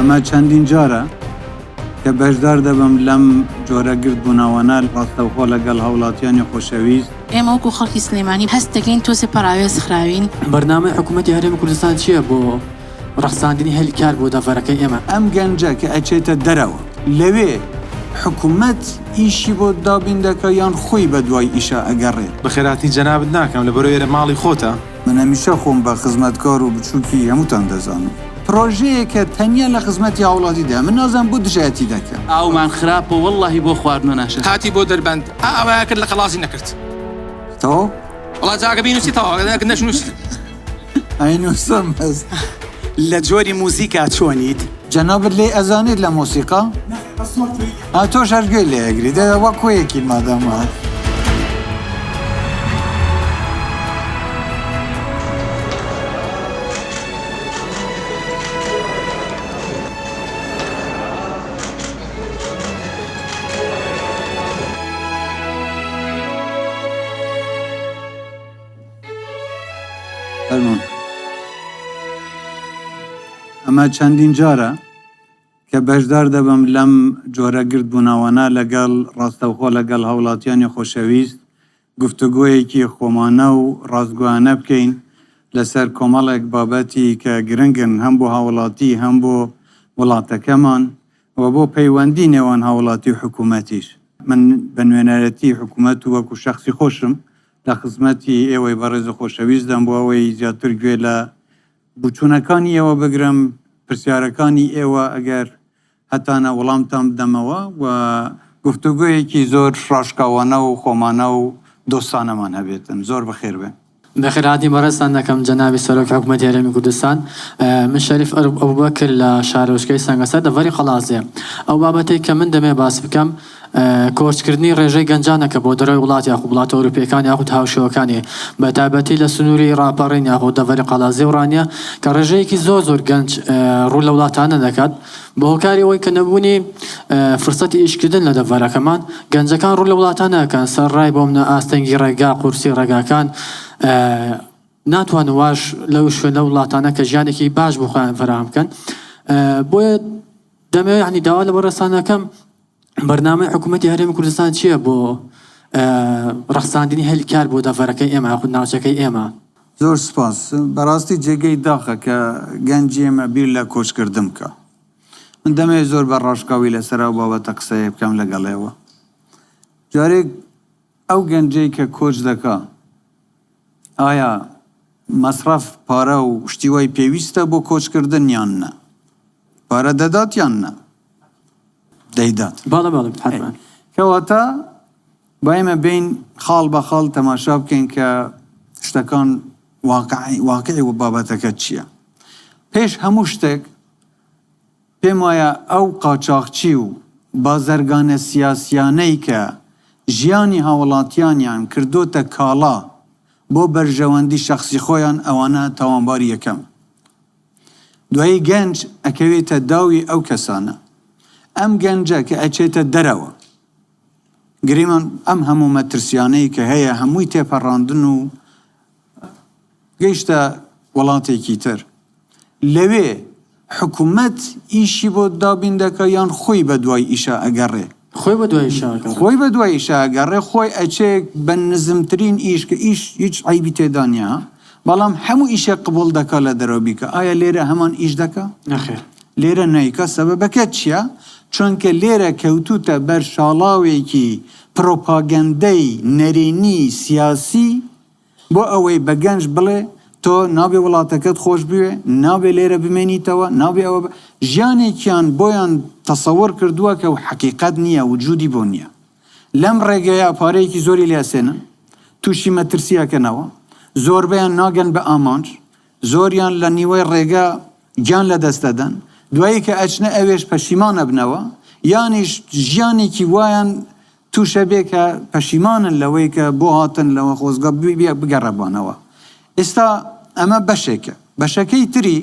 ئەمە چەندین جارە کە بەشدار دەبم لەم جۆرە گردبوونەوانە ڕاستەوخۆ لەگەڵ هاوڵاتیانی خۆشەویست. ئێمە وەکو خەڵکی سلێمانی هەست دەکەین تۆزێ پەڕاوێز خراوین. بەرنامەی حکوومەتی هەرێمی کوردستان چییە بۆ ڕەخساندنی هەلی کار بۆ دەڤەرەکەی ئێمە؟ ئەم گەنجە کە ئەچێتە دەرەوە لەوێ حکومەت ئیشی بۆ دابین دەکا یان خۆی بە دوای ئیشا ئەگەڕێ؟ بەخێرهاتنی جەنابت ناکەم لەبەرئەوەی ئێرە ماڵی خۆتە. من هەمیشە خۆم بە خزمەتکار و بچووکی هەمووتان دەزانم. پرۆژەیەکە تەنیا لە خزمەتی هاوڵاتیدایە، من نازانم بۆ دژایەتی دەکەن. ئاومان خراپە وەڵاهی بۆ خواردنەوە ناشێت. هاتی بۆ دەربەند ئا ئەوەیا کرد لە قەڵازی نەکرد. تەواو؟ وەڵا جا ئەگە بینوسی تەواو ئەگەر نەشنوسی. ئەینوسم بەس. لە جۆری موزیکا چۆنیت؟ جەنابت لێی ئەزانیت لە مۆسیقا؟ ئا تۆش هەر گوێی لێ ئەگری دە وەک کۆیەکین مادام وا. فەرموون. ئەمە چەندین جارە کە بەشدار دەبم لەم جۆرە گردبوونەوانە لەگەڵ ڕاستەوخۆ لەگەڵ هاوڵاتیانی خۆشەویست گفتوگۆیەکی خۆمانە و ڕاستگۆیانە بکەین لەسەر کۆمەڵێک بابەتی کە گرنگن هەم بۆ هاوڵاتی هەم بۆ وڵاتەکەمان و بۆ پەیوەندی نێوان هاوڵاتی و حکوومەتیش. من بە نوێنەرەتی حکوومەت و وەکو شەخسی خۆشم لە خزمەتی ئێوەی بەڕێز و خۆشەویستدام بۆ ئەوەی زیاتر گوێ لە بوچوونەکانی ئێوە بگرم، پرسیارەکانی ئێوە ئەگەر هەتانە وەڵامتان بدەمەوە و گفتوگۆیەکی زۆر ڕاشکاوانە و خۆمانە و دۆستانەمان هەبێتن. زۆر بەخێر بێن. بەخێرهاتنی بەڕێزتان دەکەم جەنابی سەرۆکی حکومەتی هەرێمی کوردستان. من شەریف ئەبوبەکر لە شارۆچکەی سەنگەسەر دەڤەری قەڵادزێ. ئەو بابەتەی کە من دەمەوێت باس بکەم کۆچکردنی ڕێژەی گەنجانە کە بۆ دەرەوەی وڵات یاخود وڵاتە ئەوروپییەکان یاخود هاوشێوەکانی بە تایبەتی لە سنووری ڕاپەڕین یاخود دەڤەری قەڵادزێ و ڕانیە کە ڕێژەیەکی زۆر زۆر گەنج ڕوو لە وڵاتانە دەکات بە هۆکاری ئەوەی کە نەبوونی فرسەتی ئیشکردن لە دەڤەرەکەمان گەنجەکان ڕوو لە وڵاتانە ئەکەن سەرڕای بۆ منە ئاستەنگی ڕێگا قورسی ڕێگاکان ناتوانن واش لەو شوێن لەو وڵاتانە کە ژیانێکی باش بۆ خۆیان فەراهەم بکەن بۆیە دەمەوێت یانی داوا لە بەڕێزتان ئەکەم بەرنامەی حکوومەتی هەرێمی کوردستان چییە بۆ ڕەخساندنی هەلی کار بۆ دەڤەرەکەی ئێمە یاخود ناوچەکەی ئێمە؟ زۆر سوپاس. بەڕاستی جێگەی داخە کە گەنجی ئێمە بیر لە کۆچکردن بکا. من دەمەوێت زۆر بە ڕاشکاوی لەسەر ئەو بابەتە قسەیە بکەم لەگەڵ ئێوە. جارێک ئەو گەنجەی کە کۆچ دەکا ئایا مەسرەف پارە و شتی وای پێویستە بۆ کۆچکردن یان نا؟ پارە دەدات یان نا؟ دەیدات. بەڵێ بەڵێ حەتمەن. کەواتە با ئێمە بێین خاڵ بە خاڵ تەماشا بکەین کە شتەکان واقعی واقعی و بابەتەکە چییە. پێش هەموو شتێک پێم وایە ئەو قاچاخچی و بازرگانە سیاسیانەی کە ژیانی هاوڵاتیانیان کردۆتە کاڵا بۆ بەرژەوەندی شەخسی خۆیان ئەوانە تاوانباری یەکەمن. دوایی گەنج ئەکەوێتە داوی ئەو کەسانە. ئەم گەنجە کە ئەچێتە دەرەوە گریمان ئەم هەموو مەترسیانەی کە هەیە هەمووی تێپەڕاندن و گەیشتە وڵاتێکی تر لەوێ حکومەت ئیشی بۆ دابین دەکا یان خۆی بە دوای ئیشا ئەگەڕێ؟ خۆی بە دوای ئیشا ئەگەڕێ. خۆی بە دوای ئیشا ئەگەڕێ، خۆی ئەچێ بە نزمترین ئیش کە ئیش هیچ عەیبی تێدا نییە بەڵام هەموو ئیشێک قبوڵ دەکا لە دەرەوە بیکا، ئایا لێرە هەمان ئیش دەکا؟ نەخێر. لێرە نایکا، سەبەبەکە چییە؟ چونکە لێرە کەوتووتە بەر شاڵاوێکی پرۆپاگەندەی نەرێنی سیاسی، بۆ ئەوەی بە گەنج بڵێ تۆ نابێ وڵاتەکەت خۆش بوێ، نابێ لێرە بمێنیتەوە، نابێ ئەوە ژیانێکیان بۆیان تەسەوڕ کردووە کە حەقیقەت نییە، وجودی بۆ نییە. لەم ڕێگەیە پارەیەکی زۆری لێ ئەسێنن، تووشی مەترسی ئەکەنەوە، زۆربەیان ناگەن بە ئامانج، زۆریان لە نیوەی ڕێگە گیان لەدەست دەدەن، دوایی کە ئەچنە ئەوێش پەشیمان ئەبنەوە، یانیش ژیانێکی وایان توشە بێ کە پەشیمانن لەوەی کە بۆ هاتن لەوە خۆزگا بگەڕابانەوە. ئێستا ئەمە بەشێکە. بەشەکەی تری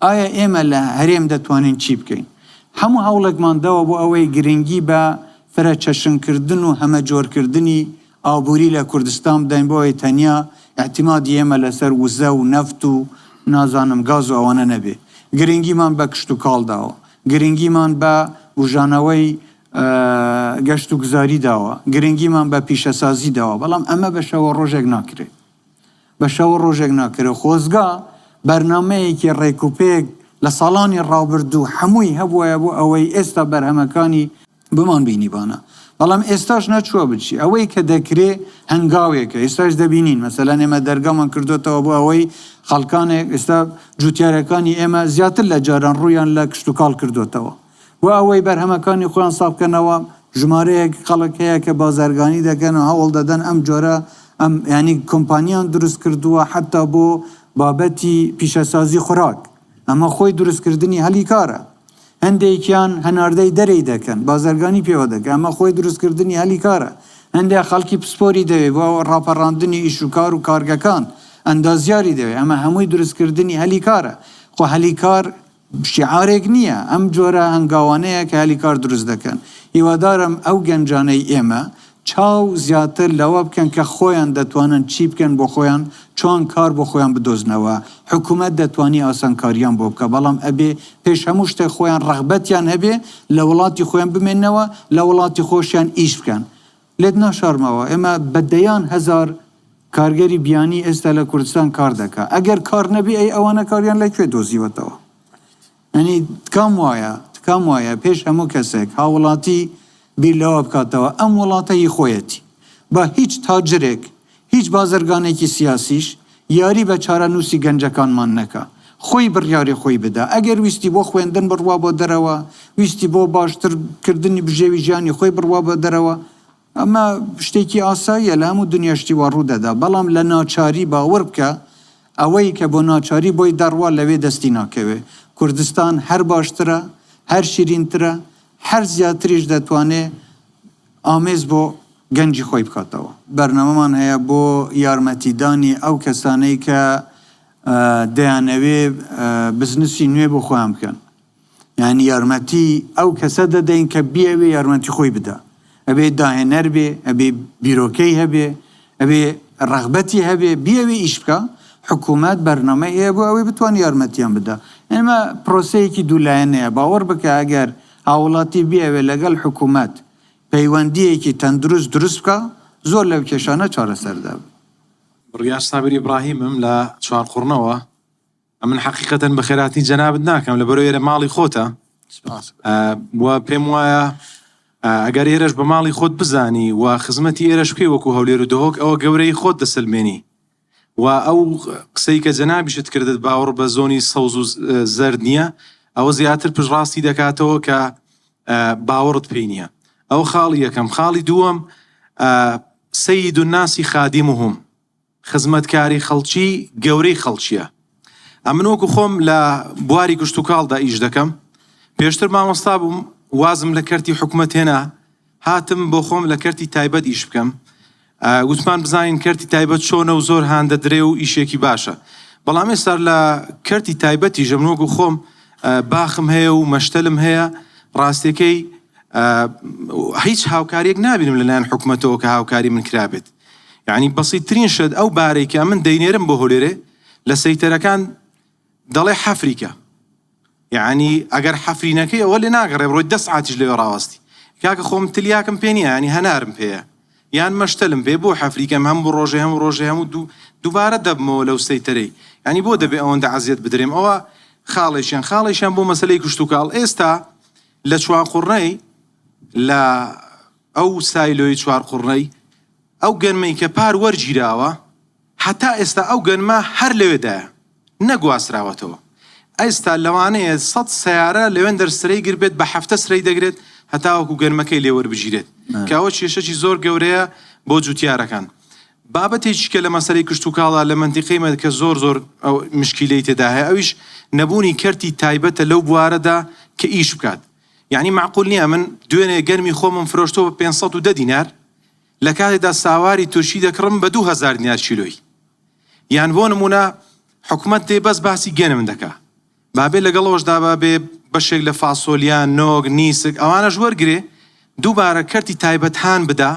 ئایا ئێمە لە هەرێم دەتوانین چی بکەین؟ هەموو هەوڵێکمان داوە بۆ ئەوەی گرنگی بە فرە چەشنکردن و هەمەجۆرکردنی ئابووری لە کوردستان بدەین بۆ ئەوەی تەنیا ئیعتیمادی ئێمە لەسەر وزە و نەفت و نازانم گاز و ئەوانە نەبێ. گرنگیمان بە کشتوکاڵ داوە. گرنگیمان بە بوژانەوەی گەشتوگوزاری داوە، گرنگیمان بە پیشەسازی داوە، بەڵام ئەمە بە شەوە ڕۆژێک ناکرێ. بە شەو و ڕۆژێک ناکرێ. خۆزگا بەرنامەیەکی ڕێکوپێک لە ساڵانی ڕابردوو هەمووی هەبوایە بۆ ئەوەی ئێستا بەرهەمەکانی بمان بینیبانە. بەڵام ئێستاش نەچووە بچی. ئەوەی کە دەکرێ هەنگاوێکە. ئێستاش دەبینین مەسەلەن ئێمە دەرگامان کردۆتەوە بۆ ئەوەی خەڵکانێک ئێستا جوتیارەکانی ئێمە زیاتر لە جاران ڕوویان لە کشتوکاڵ کردۆتەوە. بۆ ئەوەی بەرهەمەکانی خۆیان ساغ بکەنەوە، ژمارەیەک خەڵک هەیە کە بازرگانی دەکەن و هەوڵ دەدەن ئەم جۆرە ئەم یانی کۆمپانیان دروست کردووە حەتا بۆ بابەتی پیشەسازی خوراک ئەمە خۆی دروستکردنی هەلی کارە. هەندێکیان هەناردەی دەرێی دەکەن، بازرگانی پێوە دەکەن، ئەمە خۆی دروستکردنی هەلی کارە. هەندێک خەڵکی پسپۆری دەوێت بۆ ڕاپەڕاندنی ئیش و کار و کارگەکان، ئەندازیاری دەوێت، ئەمە هەمووی دروستکردنی هەلی کارە. خۆ هەلی کار شیعارێک نییە، ئەم جۆرە هەنگاوانەیە کە هەلی کار دروست دەکەن. هیوادارم ئەو گەنجانەی ئێمە چاو زیاتر لەوە بکەن کە خۆیان دەتوانن چی بکەن بۆ خۆیان، چۆن کار بۆ خۆیان بدۆزنەوە، حکومەت دەتوانی ئاسانکاریان بۆ بکا، بەڵام ئەبێ پێش هەموو شتێک خۆیان ڕەغبەتیان هەبێ لە وڵاتی خۆیان بمێننەوە، لە وڵاتی خۆشیان ئیش بکەن. لێت ناشارمەوە ئێمە بە دەیان هەزار کارگەری بیانی ئێستا لە کوردستان کار دەکا، ئەگەر کار نەبێ ئەی ئەوانە کاریان لە کوێ دۆزیوەتەوە؟ یانی تکام وایە، تکام وایە پێش هەموو کەسێک هاووڵاتی بیر لەوە بکاتەوە ئەم وڵاتە هی خۆیەتی. با هیچ تاجرێک، هیچ بازرگانێکی سیاسیش یاری بە چارەنووسی گەنجەکانمان نەکا. خۆی بڕیاری خۆی بدا. ئەگەر ویستی بۆ خوێندن بڕوا بۆ دەرەوە، ویستی بۆ باشتر کردنی بژێوی ژیانی خۆی بڕوا بۆ دەرەوە، ئەمە شتێکی ئاساییە لە هەموو دنیا شتی وا ڕوو دەدا، بەڵام لە ناچاری باوەڕ بکە ئەوەی کە بۆ ناچاری بۆی دەڕوا لەوێ دەستی ناکەوێ. کوردستان هەر باشترە، هەر شیرینترە، هەر زیاتریش دەتوانێ ئامێز بۆ گەنجی خۆی بکاتەوە. بەرنامەمان هەیە بۆ یارمەتیدانی ئەو کەسانەی کە دەیانەوێ بزنسی نوێ بۆ خۆیان بکەن. یانی یارمەتی ئەو کەسە دەدەین کە بیەوێ یارمەتی خۆی بدا. ئەبێ داهێنەر بێ، ئەبێ بیرۆکەی هەبێ، ئەبێ ڕەغبەتی هەبێ، بیەوێ ئیش بکا. حکوومەت بەرنامەی هەیە بۆ ئەوەی بتوانێ یارمەتیان بدا. ئێمە پرۆسەیەکی دوولایەنەیە. باوەڕ بکە ئەگەر هاووڵاتی بیەوێ لەگەڵ حکوومەت پەیوەندییەکی تەندروست دروست بکا، زۆر لەو کێشانە چارەسەر دەبن. بڕیار سابیر ئیبراهیمم لە چوارقوڕنەوە. ئەمن حەقیقەتەن بەخێرهاتنی جەنابت ناکەم لەبەرئەوەی ئێرە ماڵی خۆتە و پێم وایە ئەگەر ئێرەش بە ماڵی خۆت بزانی و خزمەتی ئێرەش بکەی وەکو هەولێر و دهۆک ئەوە گەورەی خۆت دەسەلمێنی و ئەو قسەی کە جەنابیشت کردت باوەڕ بە زۆنی سەوز و زەرد نییە ئەوە زیاتر پشتڕاستی دەکاتەوە کە باوەڕت پێی نییە ئەو خاڵی یەکەم خاڵی دووەم سید الناس خادمهم خزمەتکاری خەڵکی گەورەی خەڵکیە. ئەمن وەکو خۆم لە بواری کشتوکاڵدا ئیش دەکەم، پێشتر مامۆستا بووم، وازم لە کەرتی حکومەت هێنا، هاتم بۆ خۆم لە کەرتی تایبەت ئیش بکەم. گوتمان بزانین کەرتی تایبەت چۆنە و زۆر هان دەدرێ و ئیشێکی باشە. بەڵام ئێستا لە کەرتی تایبەتیش ئەمن وەکو خۆم باخم هەیە و مەشتەلم هەیە، ڕاستیەکەی هیچ هاوکاریەک نابینم لەلایەن حکومەتەوە کە هاوکاری من کرابێت. یەعنی بەسیتترین شت ئەو بارەی کە ئەمن دەینێرم بۆ هەولێرێ لە سەیتەرەکان دەڵێ حەفریکە یەعنی ئەگەر حەفری نەکەی ئەوە لێ ناگەڕێ بڕۆی دە سعاتیش لەوێ ڕاوەستی کاکە خۆم تلیاکم پێ نییە یانی هەنارم پێیە یان مەشتەلم پێ بۆ حەفریکەم هەموو ڕۆژێ هەموو ڕۆژێ هەموو دوو دووبارە دەبمەوە لەو سەیتەرەی یانی بۆ دەبێ ئەوەندە عەزیەت بدرێم ئەوە خاڵێکیان خاڵێکیان بۆ مەسەلەی کشتوکاڵ ئێستا لە چوارقوڕنەی لە ئەو سایلۆی چوارقوڕنەی ئەو گەنمەی کە پار وەرگیراوە هەتا ئێستا ئەو گەنمە هەر لەوێدایە نەگواستراوەتەوە ئێستا لەوانەیە سەد سەیارە لەوێندەر سرەی گربێت بە هەفتە سرەی دەگرێت هەتاوەکو گەنمەکەی لێ وەربگیرێت کە ئەوە کێشەکی زۆر گەورەیە بۆ جوتیارەکان بابەتێکی کە لە مەسەلەی کشتوکاڵا لە مەنتیقەی مە کە زۆر زۆر ئەو مشکیلەی تێدا هەیە ئەویش نەبوونی کەرتی تایبەتە لەو بوارەدا کە ئیش بکات یەعنی مەعقول نییە من دوێنێ گەنمی خۆمم فرۆشتووە بە 510 دینار لە کاتێکدا ساواری تورکی دەکڕم بە 2000 دینار کیلۆی یان بۆ نمونە حکومەت دێ بەس باسی گەنم دەکا بابێ لەگەڵەوەشدا بابێ بەشێک لە فاسۆلیا نۆک نیسک ئەوانەش وەرگێ دووبارە کەرتی تایبەت هان بدا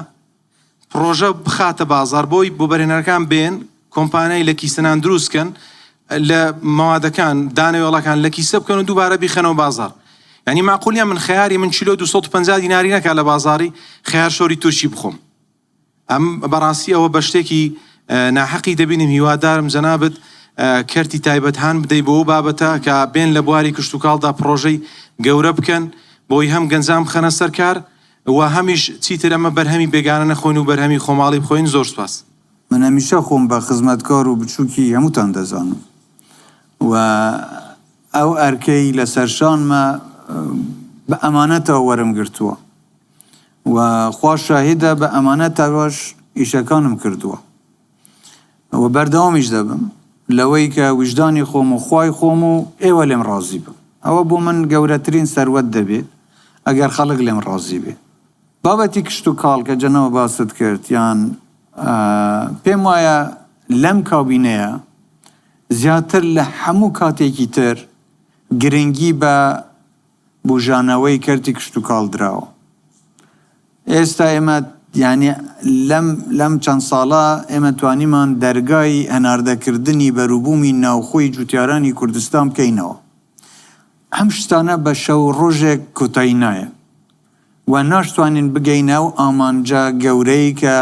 پڕۆژە بخاتە بازاڕ بۆی وەبەرهێنەرەکان بێن کۆمپانیای لە کیسەنان دروست کەن لە مەوادەکان دانەوێڵەکان لە کیسە بکەن و دووبارە بیخەنەوە بازاڕ. یانی مەعقول نیە من خەیاری من کیلۆ 250 دیناری نەکا لە بازاڕی خەیار شۆری تورکی بخۆم. ئەم بەڕاستی ئەوە بە شتێکی ناحەقی دەبینم هیوادارم جەنابت کەرتی تایبەت هان بدەی بۆ ئەو بابەتە کە بێن لە بواری کشتوکاڵدا پڕۆژەی گەورە بکەن بۆی هەم گەنجان بخەنە سەر کار و هەمیش چیتر ئەمە بەرهەمی بێگانە نەخۆین و بەرهەمی خۆماڵی بخۆین زۆر سوپاس. من هەمیشە خۆم بە خزمەتکار و بچووکی هەمووتان دەزانم و ئەو ئەرکەی لەسەر شانمە بە ئەمانەتەوە وەرم گرتووە. و خوا شاهیدە بە ئەمانەتەوەش ئیشەکانم کردووە و بەردەوامیش دەبم لەوەی کە ویژدانی خۆم و خوای خۆم و ئێوە لێم ڕازی بن. ئەوە بۆ من گەورەترین سەروەت دەبێ ئەگەر خەڵک لێم ڕازی بێ. بابەتی کشتوکاڵ کە جەنابت باست کرد یان پێم وایە لەم کابینەیە زیاتر لە هەموو کاتێکی تر گرنگی بە بوژانەوەی کەرتی کشتوکاڵ دراوە. ئێستا ئێمە یانی لەم لەم چەند ساڵە ئێمە توانیمان دەرگای هەناردەکردنی بەروبوومی ناوخۆی جوتیارانی کوردستان بکەینەوە. ئەم شتانە بە شەو و ڕۆژێک کۆتایی نایە و ناشتوانین بگەینە ئەو ئامانجە گەورەی کە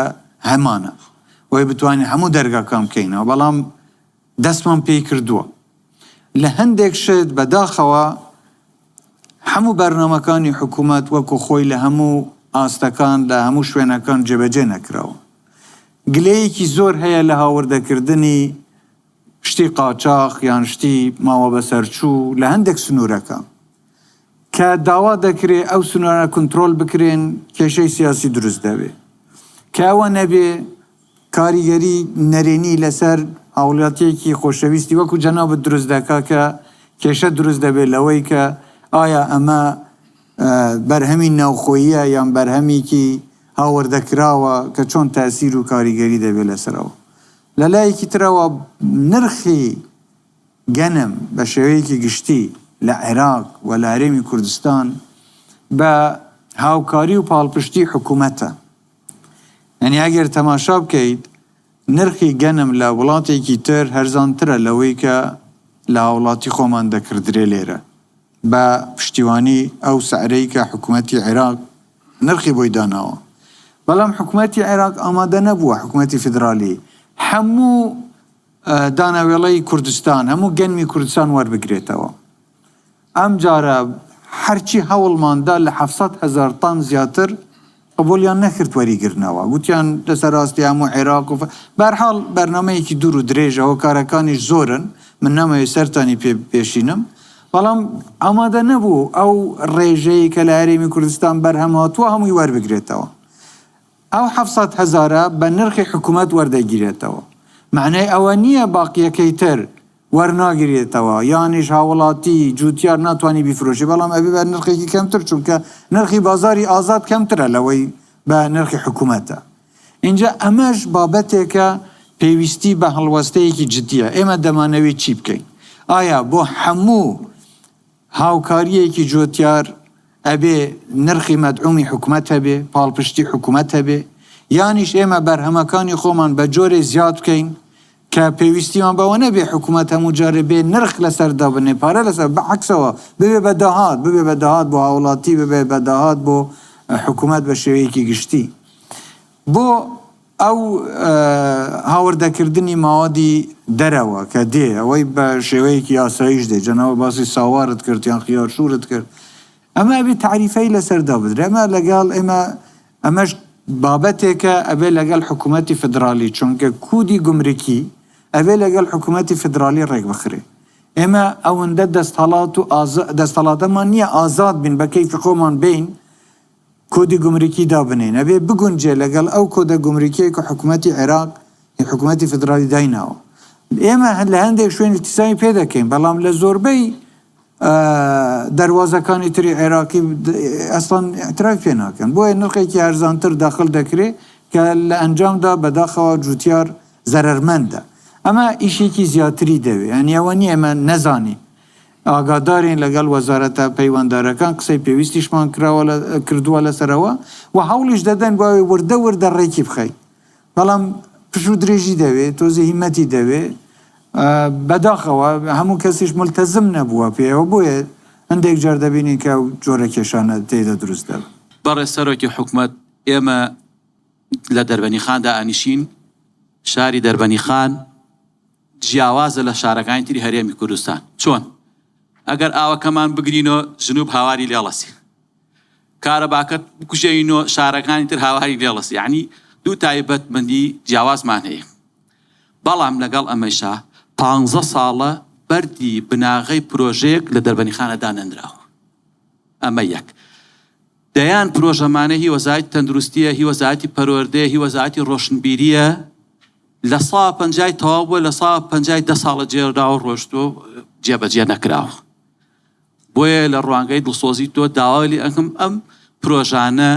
هەمانە وەی بتوانین هەموو دەرگاکان بکەینەوە بەڵام دەستمان پێی کردووە لە هەندێک شت بەداخەوە هەموو بەرنامەکانی حکوومەت وەکو خۆی لە هەموو ئاستەکان لە هەموو شوێنەکان جێبەجێ نەکراوە. گلەیەکی زۆر هەیە لە هاوردەکردنی شتی قاچاخ یان شتی ماوە بەسەرچوو لە هەندێک سنوورەکان کە داوا دەکرێ ئەو سنوورانە کنترۆل بکرێن کێشەی سیاسی دروست دەبێ کە ئەوە نەبێ کاریگەری نەرێنی لەسەر هاوڵاتیەکی خۆشەویستی وەکو جەنابت دروست دەکا کە کێشە دروست دەبێت لەوەی کە ئایا ئەمە بەرهەمی ناوخۆییە یان بەرهەمێکی هاوردەکراوە کە چۆن تاسیر و کاریگەری دەبێت لەسەرەوە. لە لایەکی ترەوە نرخی گەنم بە شێوەیەکی گشتی لە عێراق و لە هەرێمی کوردستان بە هاوکاری و پاڵپشتی حکومەتە. یانی ئەگەر تەماشا بکەیت نرخی گەنم لە وڵاتێکی تر هەرزانترە لەوەی کە لە هاوڵاتی خۆمان دەکڕدرێ لێرە بە پشتیوانی ئەو سعرەی کە حکومەتی عێراق نرخی بۆی داناوە بەڵام حکومەتی عێراق ئامادە نەبووە حکومەتی فیدرالی هەموو دانەوێڵەی کوردستان هەموو گەنمی کوردستان وەربگرێتەوە. ئەمجارە هەرچی هەوڵمان دا لە 700 هەزار تەن زیاتر قبوڵیان نەکرد وەریگرنەوە، گوتیان لەسەر ئاستی هەموو عێراق و بەهەرحاڵ بەرنامەیەکی دوور و درێژە، هۆکارەکانیش زۆرن، من نامەوێت سەرتانی پێ بێشینم، بەڵام ئامادە نەبوو ئەو ڕێژەی کە لە هەرێمی کوردستان بەرهەم هاتووە هەمووی وەربگرێتەوە. ئەو 700 هەزارە بە نرخی حکومەت وەردەگیرێتەوە، مەعنای ئەوە نییە باقییەکەی تر وەرناگیرێتەوە یانیش هاوڵاتی جوتیار ناتوانی بیفرۆشی بەڵام ئەبێ بە نرخێکی کەمتر چونکە نرخی بازاری ئازاد کەمترە لەوەی بە نرخی حکومەتە ئینجا ئەمەش بابەتێکە پێویستی بە هەڵوەستەیەکی جدیە ئێمە دەمانەوێت چی بکەین ئایا بۆ هەموو هاوکارییەکی جۆتیار ئەبێ نرخی مەدعومی حکومەت هەبێ، پاڵپشتی حکومەت هەبێ، یانیش ئێمە بەرهەمەکانی خۆمان بە جۆرێ زیاد بکەین کە پێویستیمان بەوە نەبێ حکومەت هەموو جارێ بێ نرخ لەسەر دابنێ، پارە لەسەر، بە عەکسەوە ببێ بە داهات، ببێ بە داهات بۆ هاوڵاتی، ببێ بە داهات بۆ حکومەت بە شێوەیەکی گشتی. بۆ ئەو هاوردەکردنی ماوادی دەرەوە کە دێ ئەوەی بە شێوەیەکی یاساییش دێ جەنابت باسی ساوارت کرد یان خیارشوورت کرد ئەمە ئەبێ تاریفەی لەسەر دابدرێ ئەمە لەگەڵ ئێمە ئەمەش بابەتێکە ئەبێ لەگەڵ حکوومەتی فدرالی چونکە کودی گومرکی ئەبێ لەگەڵ حکوومەتی فدرالی ڕێک بخرێ ئێمە ئەوەندە دەستهەڵات و دەستەڵاتەمان نییە ئازاد بین بە کەیفی خۆمان بین کۆدی گومرکی دابنێین ئەبێ بگونجێ لەگەڵ ئەو کۆدە گومرکیەی کە حکومەتی عێراق ی حکومەتی فیدرالی دایناوە. ئێمە لە هەندێک شوێن التزامی پێ دەکەین بەڵام لە زۆربەی دەروازەکانی تری عێراقی ئەسڵەن اعتراف پێ ناکەن بۆیە نرخێکی هەرزانتر داخل دەکرێ کە لە ئەنجامدا بەداخەوە جوتیار زەرەرمەندە. ئەمە ئیشێکی زیاتری دەوێ یانی ئەوە نییە ئێمە نەزانین ئاگادارین لەگەڵ وەزارەتە پەیوەندارەکان قسەی پێویستیشمان کراوە کردووە لەسەرەوە و هەوڵیش دەدەن بۆ ئەوەی وردە وردە ڕێکی بخەین بەڵام پشوو درێژی دەوێ تۆزی هیمەتی دەوێ بەداخەوە هەموو کەسیش ملتەزم نەبووە پێیەوە بۆیە. هەندێک جار دەبینین کە ئەو جۆرە کێشانە تێیدا دروست دەبن. بەڕێز سەرۆکی حکومەت ئێمە لە دەربەنیخان دائەنیشین، شاری دەربەنیخان جیاوازە لە شارەکانی تری هەرێمی کوردستان، چۆن؟ ئەگەر ئاوەکەمان بگرینۆ جنوب هاواری لێڵەسی، کارەباکەت بکوژێینۆ شارەکانی تر هاواری لێڵەسی، یەعنی دوو تایبەتمەندی جیاوازمان هەیە. بەڵام لەگەڵ ئەمەیشا پانزە ساڵە بەردی بناغەی پرۆژەیەک لە دەربەنیخانە دانەنراوە. ئەمە یەک. دەیان پرۆژەمانە هی وەزارەتی تەندروستییە، هی وەزارەتی پەروەردەیە، هی وەزارەتی ڕۆشنبیرییە، لە سا پەنجای تەواو بووە، لە سا پەنجای دە ساڵە جێراوە ڕۆشتووە و جێبەجێ نەکراوە. بۆیە لە ڕوانگەی دڵسۆزی تۆ داوا لێ ئەکەم ئەم پرۆژانە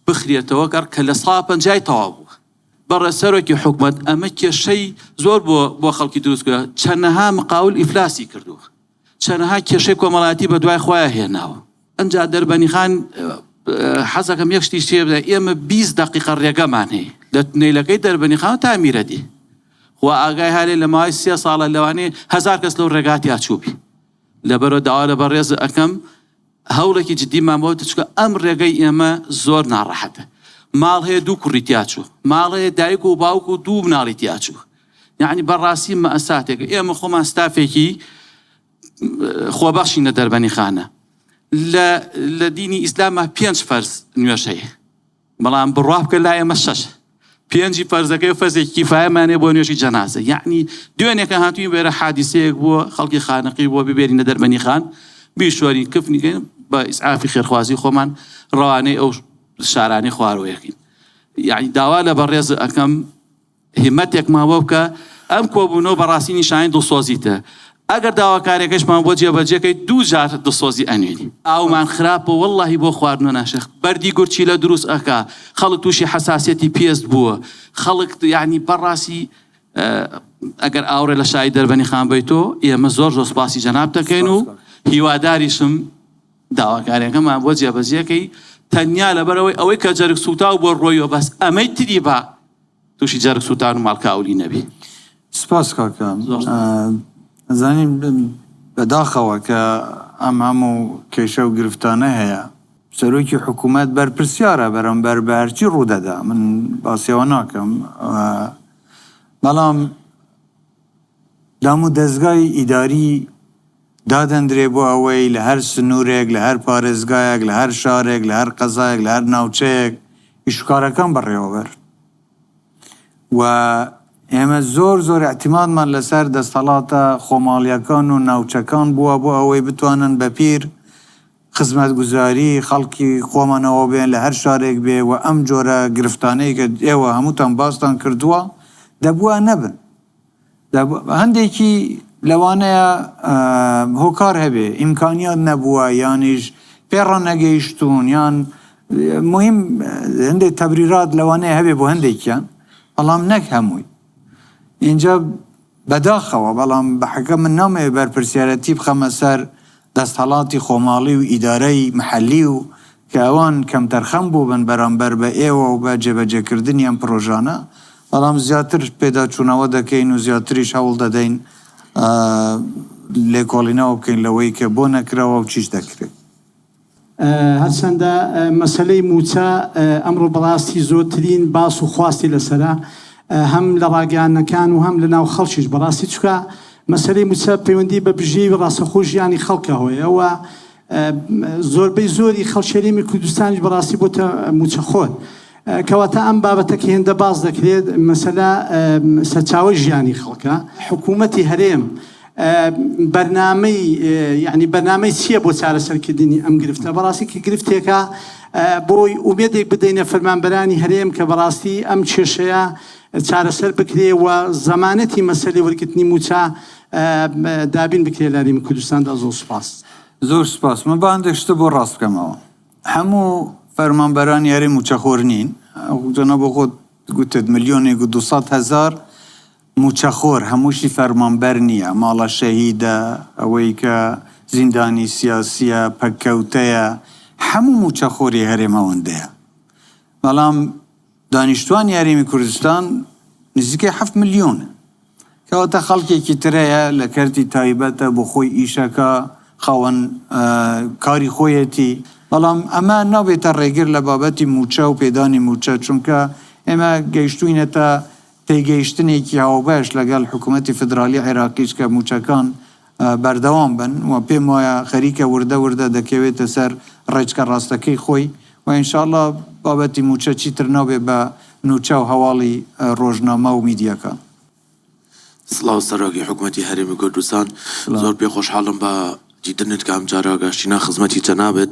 بخرێتەوە گەڕ کە لە سا پەنجای تەواو بووە. بەڕێز سەرۆکی حکومەت ئەمە کێشەی زۆر بۆ بۆ خەڵکی دروست کردووە، چەنەها مقاول ئیفلاسی کردووە، چەنەها کێشەی کۆمەڵایەتی بە دوای خۆیان هێناوە. ئەنجا دەربەنیخان حەزەکەم یەک شتیش تێ بدەم، ئێمە 20 دەقیقە ڕێگەمان هەیە لە تونێلەکەی دەربەنیخان تا میرەدی، خوا ئاگای هالێ لە ماوەی سێ ساڵە لەوانەیە هەزار کەس لەو ڕێگا تیا چووبی. لەبەرئەوە داوا لە بەڕێز ئەکەم هەوڵێکی جدیمان بۆ بدە چونکە ئەم ڕێگەی ئێمە زۆر ناڕەحەتە ماڵ هەیە دوو کوڕی تیا چوو ماڵ هەیە دایک و باوک و دوو مناڵی تیا چوو یعنی بەڕاستی مەئساتێک ئێمە خۆمان ستافێکی خۆبەخشین لە دەربەنی خانە لە لە دینی ئیسلامە پێنج فەرز نوێژ هەیە بەڵام بڕوا بکە لای ئێمە شەش پێنجی فەرزەکەی و فەرزێکی کیفایەمان هەیە بۆ نوێژی جەنازە یەعنی دوێنێکە هاتووین بێرە حادیسەیەک بووە خەڵکی خانەقی بووە ببێرینە دەربەنی خان بیشۆرین کفنی کەین بە ئیسعافی خێرخوازی خۆمان ڕەوانەی ئەو شارانەی خوارەوەیەکەین یعنی داوا لە بەڕێز ئەکەم هیمەتێکمان بۆ بکە ئەم کۆبوونەوە بەڕاستی نیشانەی دڵسۆزیتە ئەگەر داواکاریەکەشمان بۆ جێبەجێکەی دوو جار دڵسۆزی ئەنوێنی. ئاومان خراپە وەڵاهی بۆ خواردنەوە ناشێ بەردی گورچیلە دروست ئەکا خەڵک توشی حەساسیەتی پێست بووە خەڵک یانی بەڕاستی ئەگەر ئاوڕێ لە شاری دەربەنی خان بەیتۆ ئێمە زۆر زۆر سپاسی جەناب دەکەین و هیواداریشم داواکاریەکەمان بۆ جێبەجێکەی تەنیا لەبەرەوەی ئەوەی کە جەرگ سووتاو بۆ ڕۆیەوە بەس ئەمەی تری با توشی جەرگ سوتان و ماڵکاولی نەبی. سپاس کاکە. ئەزانی بەداخەوە کە ئەم هەموو کێشە و گرفتانە هەیە. سەرۆکی حکوومەت بەرپرسیارە بەرامبەر بە هەرچی ڕوودەدا من باسی ئەوە ناکەم بەڵام دام و دەزگای ئیداری دادەندرێ بۆ ئەوەی لە هەر سنوورێک، لە هەر پارێزگایەک، لە هەر شارێک، لە هەر قەزایەک، لە هەر ناوچەیەک ئیشوکارەکان بەڕێوەبەرن و ئێمە زۆر زۆر ئیعتیمادمان لەسەر دەستەڵاتە خۆماڵیەکان و ناوچەکان بووە بۆ ئەوەی بتوانن بە پیر خزمەتگوزاری خەڵکی خۆمانەوە بێن لە هەر شارێک بێ و ئەم جۆرە گرفتانەی کە ئێوە هەمووتان باستان کردووە دەبووە نەبن. هەندێکی لەوانەیە هۆکار هەبێ ئیمکانیات نەبووە یانیش پێڕانەگەیشتوون یان مهم هەندێک تەبریرات لەوانەیە هەبێ بۆ هەندێکیان بەڵام نەک هەمووی اینجا بەداخەوە بەڵام بەحەکە من نامەوێ بەرپرسیارەتی بخەمە سەر دەستهەڵاتی خۆماڵی و ئیدارەی محەلی و کە ئەوان کەمتەرخەم بووبن بەرامبەر بە ئێوە و بە جێبەجێکردنی ئەم پرۆژانە، بەڵام زیاتر پێداچوونەوە دەکەین و زیاتریش هەوڵ دەدەین لێکۆڵینەوە بکەین لەوەی کە بۆ نەکراوە و چیش دەکرێت. هەرچەندە مەسەلەی مووچە ئەمڕۆ بەڕاستی زۆرترین باس و خواستی لەسەرە هەم لە ڕاگەیاندنەکان و هەم لەناو خەڵکیش بەڕاستی چونکە مەسەلەی مووچە پەیوەندی بە بژێوی ڕاستەخۆی ژیانی خەڵکەوەیە و زۆربەی زۆری خەڵکی هەرێمی کوردستانیش بەڕاستی بۆتە مووچەخۆر کەواتە ئەم بابەتە کە هێندە باس دەکرێت مەسەلە سەرچاوەی ژیانی خەڵکە حکوومەتی هەرێم بەرنامەی یعنی بەرنامەی چییە بۆ چارەسەرکردنی ئەم گرفتە بەڕاستی کە گرفتێکە بۆی ئومێدێک بدەینە فەرمانبەرانی هەرێم کە بەڕاستی ئەم کێشەیە چارەسەر بکرێ و زەمانەتی مەسەلی وەرگرتنی مووچە دابین بکرێ لە هەرێمی کوردستاندا زۆر سوپاس. زۆر سوپاس من با هەندێک شتە بۆ ڕاست بکەمەوە هەموو فەرمانبەرانی هەرێم مووچەخۆر نین جەنابۆ خۆت گوتت ملیۆنێک و 200 هەزار مووچەخۆر هەمووشی فەرمانبەر نییە، ماڵە شەهیدە، ئەوەی کە زیندانی سیاسییە، پەککەوتەیە، هەموو مووچەخۆری هەرێم ئەوەندەیە. بەڵام دانیشتوانی هەرێمی کوردستان نزیکەی هەفت ملیۆنن. کەواتە خەڵکێکی تر هەیە لە کەرتی تایبەتە، بۆ خۆی ئیشەکا، خاوەن کاری خۆیەتی، بەڵام ئەمە نابێتە ڕێگر لە بابەتی مووچە و پێدانی مووچە، چونکە ئێمە گەیشتووینەتە تێگەیشتنێکی هاوبەش لەگەڵ حکوومەتی فیدرالی عێراقیش کە مووچەکان بەردەوام بن و پێم وایە خەریکە وردە وردە دەکەوێتە سەر ڕێچکە ڕاستەکەی خۆی و ان شاء اللە بابەتی مووچە چیتر نابێ بە نووچە و هەواڵی ڕۆژنامە و میدیاکان. سڵاو سەرۆکی حکومەتی هەرێمی کوردستان زۆر پێ خۆشحاڵم بە دیتنت کە ئەمجارە گەشتینە خزمەتی جەنابت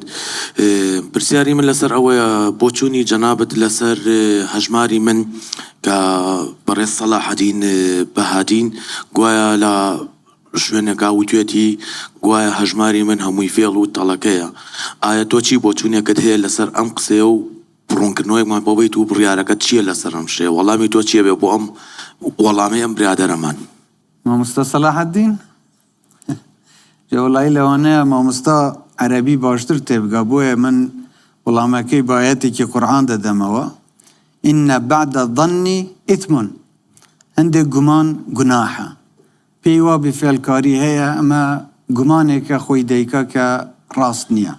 پرسیاری من لەسەر ئەوەیە بۆچوونی جەنابت لەسەر هەژماری من کە بەڕێز سەلاحەدین بەهادین گوایە لە شوێنێکا وتوێتی گوایە هەژماری من هەمووی فێڵ و تەڵەکەیە ئایا تۆ چی بۆچوونێکت هەیە لەسەر ئەم قسەیە و ڕوونکردنەوەیەکمان بۆ بەیت و بڕیارەکەت چییە لەسەر ئەم شتەیە وەڵامی تۆ چییە بێ بۆ ئەم وەڵامەی ئەم برادەرەمان؟ مامۆستا سەلاحەدین جا وەڵایی لەوانەیە مامۆستا عەرەبی باشتر تێبگا بۆیە من وەڵامەکەی بە ئایەتێکی قورئان دەدەمەوە ان بعد الظن اثم هەندێک گومان گوناحە پێی وابێ فێڵکاری هەیە ئەمە گومانێکە خۆی دەیکا کە ڕاست نییە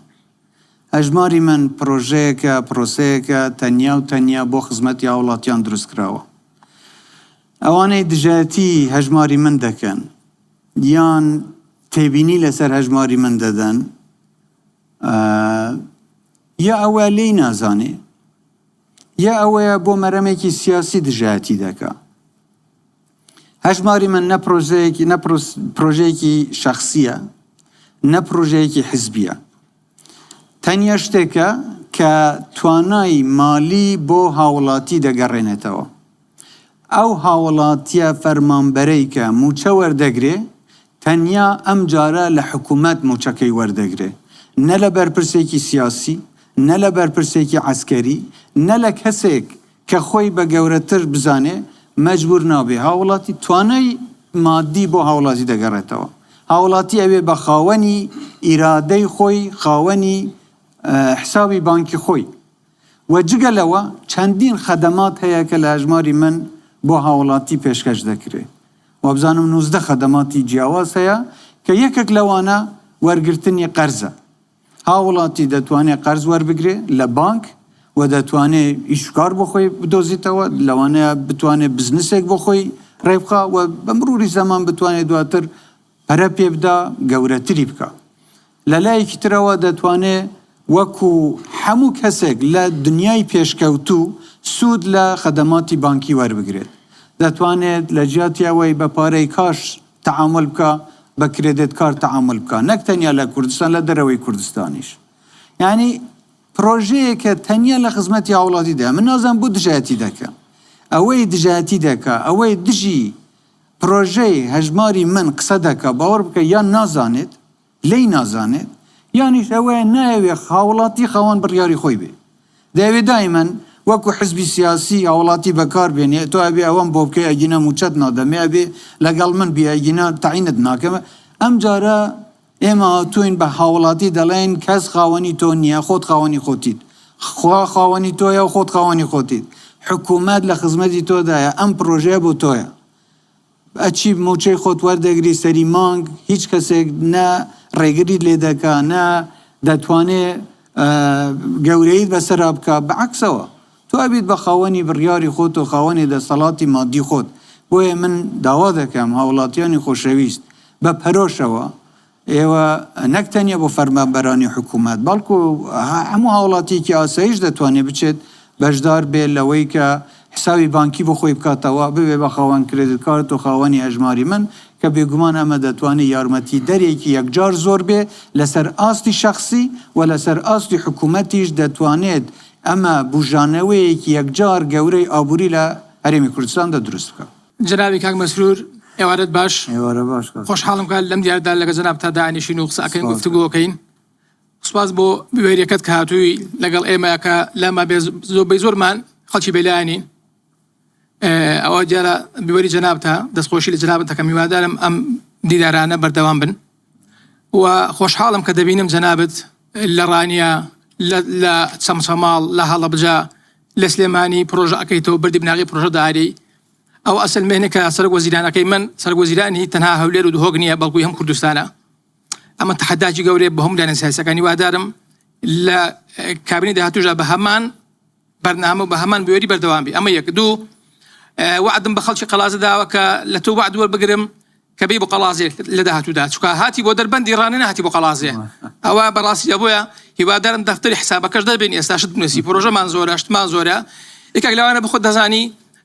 هەژماری من پرۆژەیەکە، پرۆسەیەکە تەنیا و تەنیا بۆ خزمەتی هاوڵاتیان دروستکراوە. ئەوانەی دژایەتی هەژماری من دەکەن یان تێبینی لەسەر هەژماری من دەدەن یا ئەوە لێی نازانێ یا ئەوەیە بۆ مەرەمێکی سیاسی دژایەتی دەکا. هەژماری من نە پرۆژەیەکی نە پرۆژەیەکی شەخسییە، نە پرۆژەیەکی حزبییە. تەنیا شتێکە کە توانای مالی بۆ هاوڵاتی دەگەڕێنێتەوە. ئەو هاوڵاتییە فەرمانبەرەی کە مووچە وەردەگرێ، تەنیا ئەمجارە لە حکومەت مووچەکەی وەردەگرێ، نە لە بەرپرسێکی سیاسی، نە لە بەرپرسێکی عەسکەری، نە لە کەسێک کە خۆی بە گەورەتر بزانێ مەجبور نابێ، هاوڵاتی توانای مادی بۆ هاوڵاتی دەگەڕێتەوە، هاوڵاتی ئەبێ بە خاوەنی ئیرادەی خۆی، خاوەنی حسابی بانکی خۆی و جگە لەوە چەندین خەدەمات هەیە کە لە هەژماری من بۆ هاوڵاتی پێشکەش دەکرێ، وابزانم 19 خەدەماتی جیاواز هەیە کە یەکێک لەوانە وەرگرتنی قەرزە. هاوڵاتی دەتوانێ قەرز وەربگرێ لە بانک و دەتوانێ ئیش و کار بۆ خۆی بدۆزیتەوە، لەوانەیە بتوانێ بزنسێک بۆ خۆی ڕێبخا و بە مروری زەمان بتوانێ دواتر پەرە پێ بدا گەورەتری بکا. لە لایەکی ترەوە دەتوانێ وەکو هەموو کەسێک لە دنیای پێشکەوتوو سوود لە خەدەماتی بانکی وەربگرێت. دەتوانێت لە جیاتی ئەوەی بە پارەی کاش تەعامول بکا بە credit card تەعامول بکا نەک تەنیا لە کوردستان لە دەرەوەی کوردستانیش یانی پرۆژەیەکە تەنیا لە خزمەتی هاوڵاتی دایە من نازانم بۆ دژایەتی دەکە ئەوەی دژایەتی دەکا ئەوەی دژی پرۆژەی هەژماری من قسە دەکا باوەڕ بکە یان نازانێت لێی نازانێت، یانیش ئەوەیە نایەوێ هاوڵاتی خاوەن بڕیاری خۆی بێ. دەیەوێ دایمەن وەکو حزبی سیاسی هاوڵاتی بەکار بێنێ، تۆ ئەبێ ئەوەم بۆ بکەی ئەگینا موچەت نادەمێ، ئەبێ لەگەڵ من بی ئەگینا تەعینت ناکەم. ئەمجارە ئێمە هاتووین بە هاوڵاتی دەڵێین کەس خاوەنی تۆ نییە، خۆت خاوەنی خۆتیت. خوا خاوەنی تۆیە و خۆت خاوەنی خۆتیت. حکومەت لە خزمەتی تۆدایە، ئەم پڕۆژەیە بۆ تۆیە. ئەچی موچەی خۆت وەردەگری سەری مانگ هیچ کەسێک نە ڕێگریت لێ دەکا نە دەتوانێ گەورەیت بەسەرا بکا بەعەکسەوە تۆ ئەبیت بە خاوەنی بڕیاری خۆت و خاوەنی دەسەڵاتی مادی خۆت بۆیە من داوا دەکەم هاوڵاتیانی خۆشەویست بە پەرۆشەوە ئێوە نەک تەنیا بۆ فەرمانبەرانی حکوومەت، بەڵکو هەموو هاوڵاتییەکی ئاساییش دەتوانێت بچێت بەشدار بێت لەوەی کە حسابی بانکی بۆ خۆی بکاتەوە، ببێت بە خاوەن credit card و خاوەنی هەژماری من، کە بێگومان ئەمە دەتوانێت یارمەتیدەرێکی یەکجار زۆر بێت لەسەر ئاستی شەخسی و لەسەر ئاستی حکوومەتیش دەتوانێت ئەمە بوژانەوەیەکی یەکجار گەورەی ئابووری لە هەرێمی کوردستاندا دروست بکات. جەنابی کاک مەسرور ئێوارەت باش. ئێوارە باش کاک. خۆشحاڵم کە لەم دیاردا لەگەڵ جەنابتا دانیشین و قسە ئەکەین سپاس. گفتوگۆ ئەکەین. سپاس بۆ بوێریەکەت کە هاتووی لەگەڵ ئێمە کە لامان بێ زۆربەی زۆرمان خەڵکی بێلایەنین. ئەوە دیارە بوێری جەنابتە دەستخۆشی لە جەنابت دەکەم هیوادارم ئەم دیدارانە بەردەوام بن و خۆشحاڵم کە دەبینم جەنابت لە ڕانیە لە لە چەمچەماڵ لە هەڵەبجە لە سلێمانی پرۆژە ئەکەیتەوە بەردی بناغەی پرۆژە دارێی ئەوە ئەسەلمێنێ کە سەرۆک وەزیرانەکەی من سەرۆک وەزیرانی تەنها هەولێر و دهۆک نییە بەڵکو هەم کوردستانە. ئەمە تەحەداکی گەورەیە بۆ هەموو لایەنە سیاسیەکان هیوادارم لە کابینەی داهاتووشدا بە هەمان بەرنامە و بە هەمان بوێری بەردەوام بی ئەمە یەک دوو وەعدم بە خەڵکی قەڵازە داوە کە لە تۆ وەعد وەربگرم کە بێی بۆ قەڵازێ لە داهاتوودا چونکە هاتی بۆ دەربەندی ڕانێ نەهاتی بۆ قەڵازێ ئەوە بەڕاستی ئەبۆیە هیوادارم دەفتەری حسابەکەش دەربێنی ئێستا شت بنووسی پرۆژەمان زۆرە شتمان زۆرە یەکێک لەوانە بخۆت دەزانی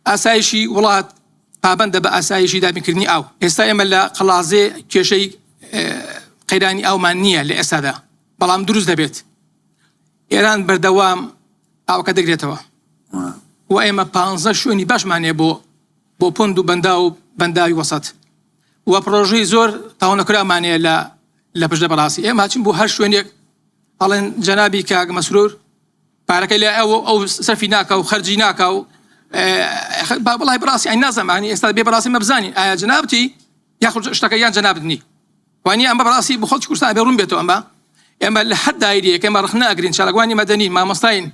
ئاسایشی وڵات پابەندە بە ئاسایشی دابینکردنی ئاو ئێستا ئێمە لە قەڵازێ کێشەی قەیرانی ئاومان نییە لە ئێستادا بەڵام دروست دەبێت ئێران بەردەوام ئاوەکە دەگرێتەوە و ئێمە پانزە شوێنی باشمان هەیە بۆ بۆ پۆند و بەنداو و بەنداوی وەسەت و پرۆژەی زۆر تەواو نەکراومان هەیە لە لە پشدە بەڕاستی ئێمە هەچین بۆ هەر شوێنێک ئەڵێن جەنابی کاک مەسرور پارەکەی لای ئەو ئەو سەرفی ناکا و خەرجی ناکا و با وەڵای بەڕاستی ئەی نازانم ئانی ئێستا بێ بەڕاستی مە بزانین ئایا جەنابتی یاخود شتەکە یان جەنابت نی وانیە ئەمە بەڕاستی بۆ خەڵکی کوردستان ئەبێ ڕوون بێتەوە ئەمە ئێمە لە هەر دایرەیەک ئێمە ڕەخنە ئەگرین چالاکوانی مەدەنین مامۆستاین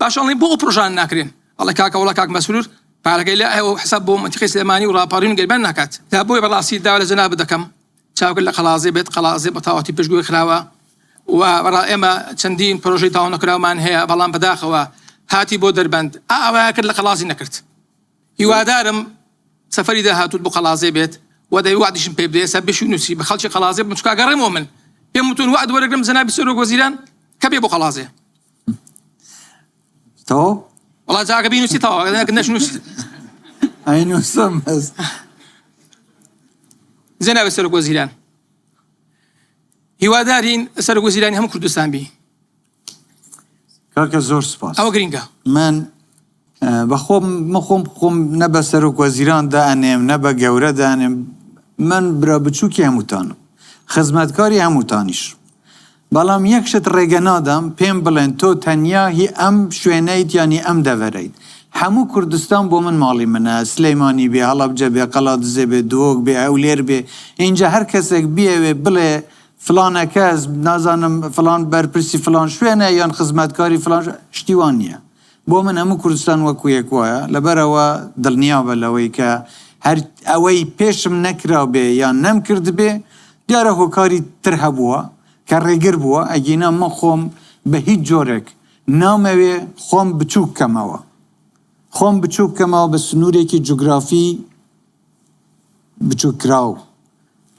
باشە ئەڵێن بۆ ئەو پرۆژانە ناکرێن ئەڵێ کاکە وەڵا کاک مەسرور پارەکەی لە ئەو حساب بۆ منتیقەی سلێمانی و ڕاپەڕین و گەرمیان ناکات تا بۆیە بەڕاستی داوا لە جەنابت دەکەم چاوگە لە قەڵازێ بێت قەڵازێ بە تەواوەتی پشتگوێ خراوە و بەڕا ئێمە چەندین پرۆژەی تەواو نەکراومان هەیە بەڵام بەداخەوە هاتی بۆ دەربەند ئا ئەوەیان کرد لە قەڵازی نەکرد هیوادارم سەفەری داهاتووت بۆ قەڵازێ بێت و دەبێ وەعدیشم پێ بدەی ئێستا بشی نووسی بە خەڵکی قەڵازێ بم چونکە ئەگەڕێمەوە من پێم وتون وەعد وەرەگرم جەنابی سەرۆک وەزیران کە بێ بۆ قەڵازێ. تەواو؟ وەڵا جا ئەگەر بینووسی تەواو ئەگەر نەشنووسی ئەینووسم بەس. جەنابی سەرۆک وەزیران هیوادارین سەرۆک وەزیرانی هەموو کوردستان بی. کاکە زۆر سوپاس. ئەوە گرینگە. من بەخۆم من خۆم خۆم نە بە سەرۆک وەزیران دائەنێم نە بە گەورە دانێم من برا بچووکی هەمووتانم خزمەتکاری هەمووتانیش بەڵام یەک شت ڕێگە نادەم پێم بڵێن تۆ تەنیا هی ئەم شوێنەیت یان هی ئەم دەڤەرەیت هەموو کوردستان بۆ من ماڵی منە سلەیمانی بێ هەڵەبجە بێ قەڵادزێ بێ دهۆک بێ هەولێر بێ ئینجا هەر کەسێک بیەوێ بڵێ فڵانە کەس نازانم فڵان بەرپرسی فڵان شوێنە یان خزمەتکاری فڵان شتی وا نییە بۆ من هەموو کوردستان وەکو یەک وایە لەبەرئەوە دڵنیابە لەوەی کە هەر ئەوەی پێشم نەکرابێ یان نەمکردبێ دیارە هۆکاری تر هەبووە کە ڕێگر بووە ئەگینا من خۆم بە هیچ جۆرێک نامەوێ خۆم بچووک کەمەوە خۆم بچووک کەمەوە بە سنوورێکی جوگرافی بچووککراو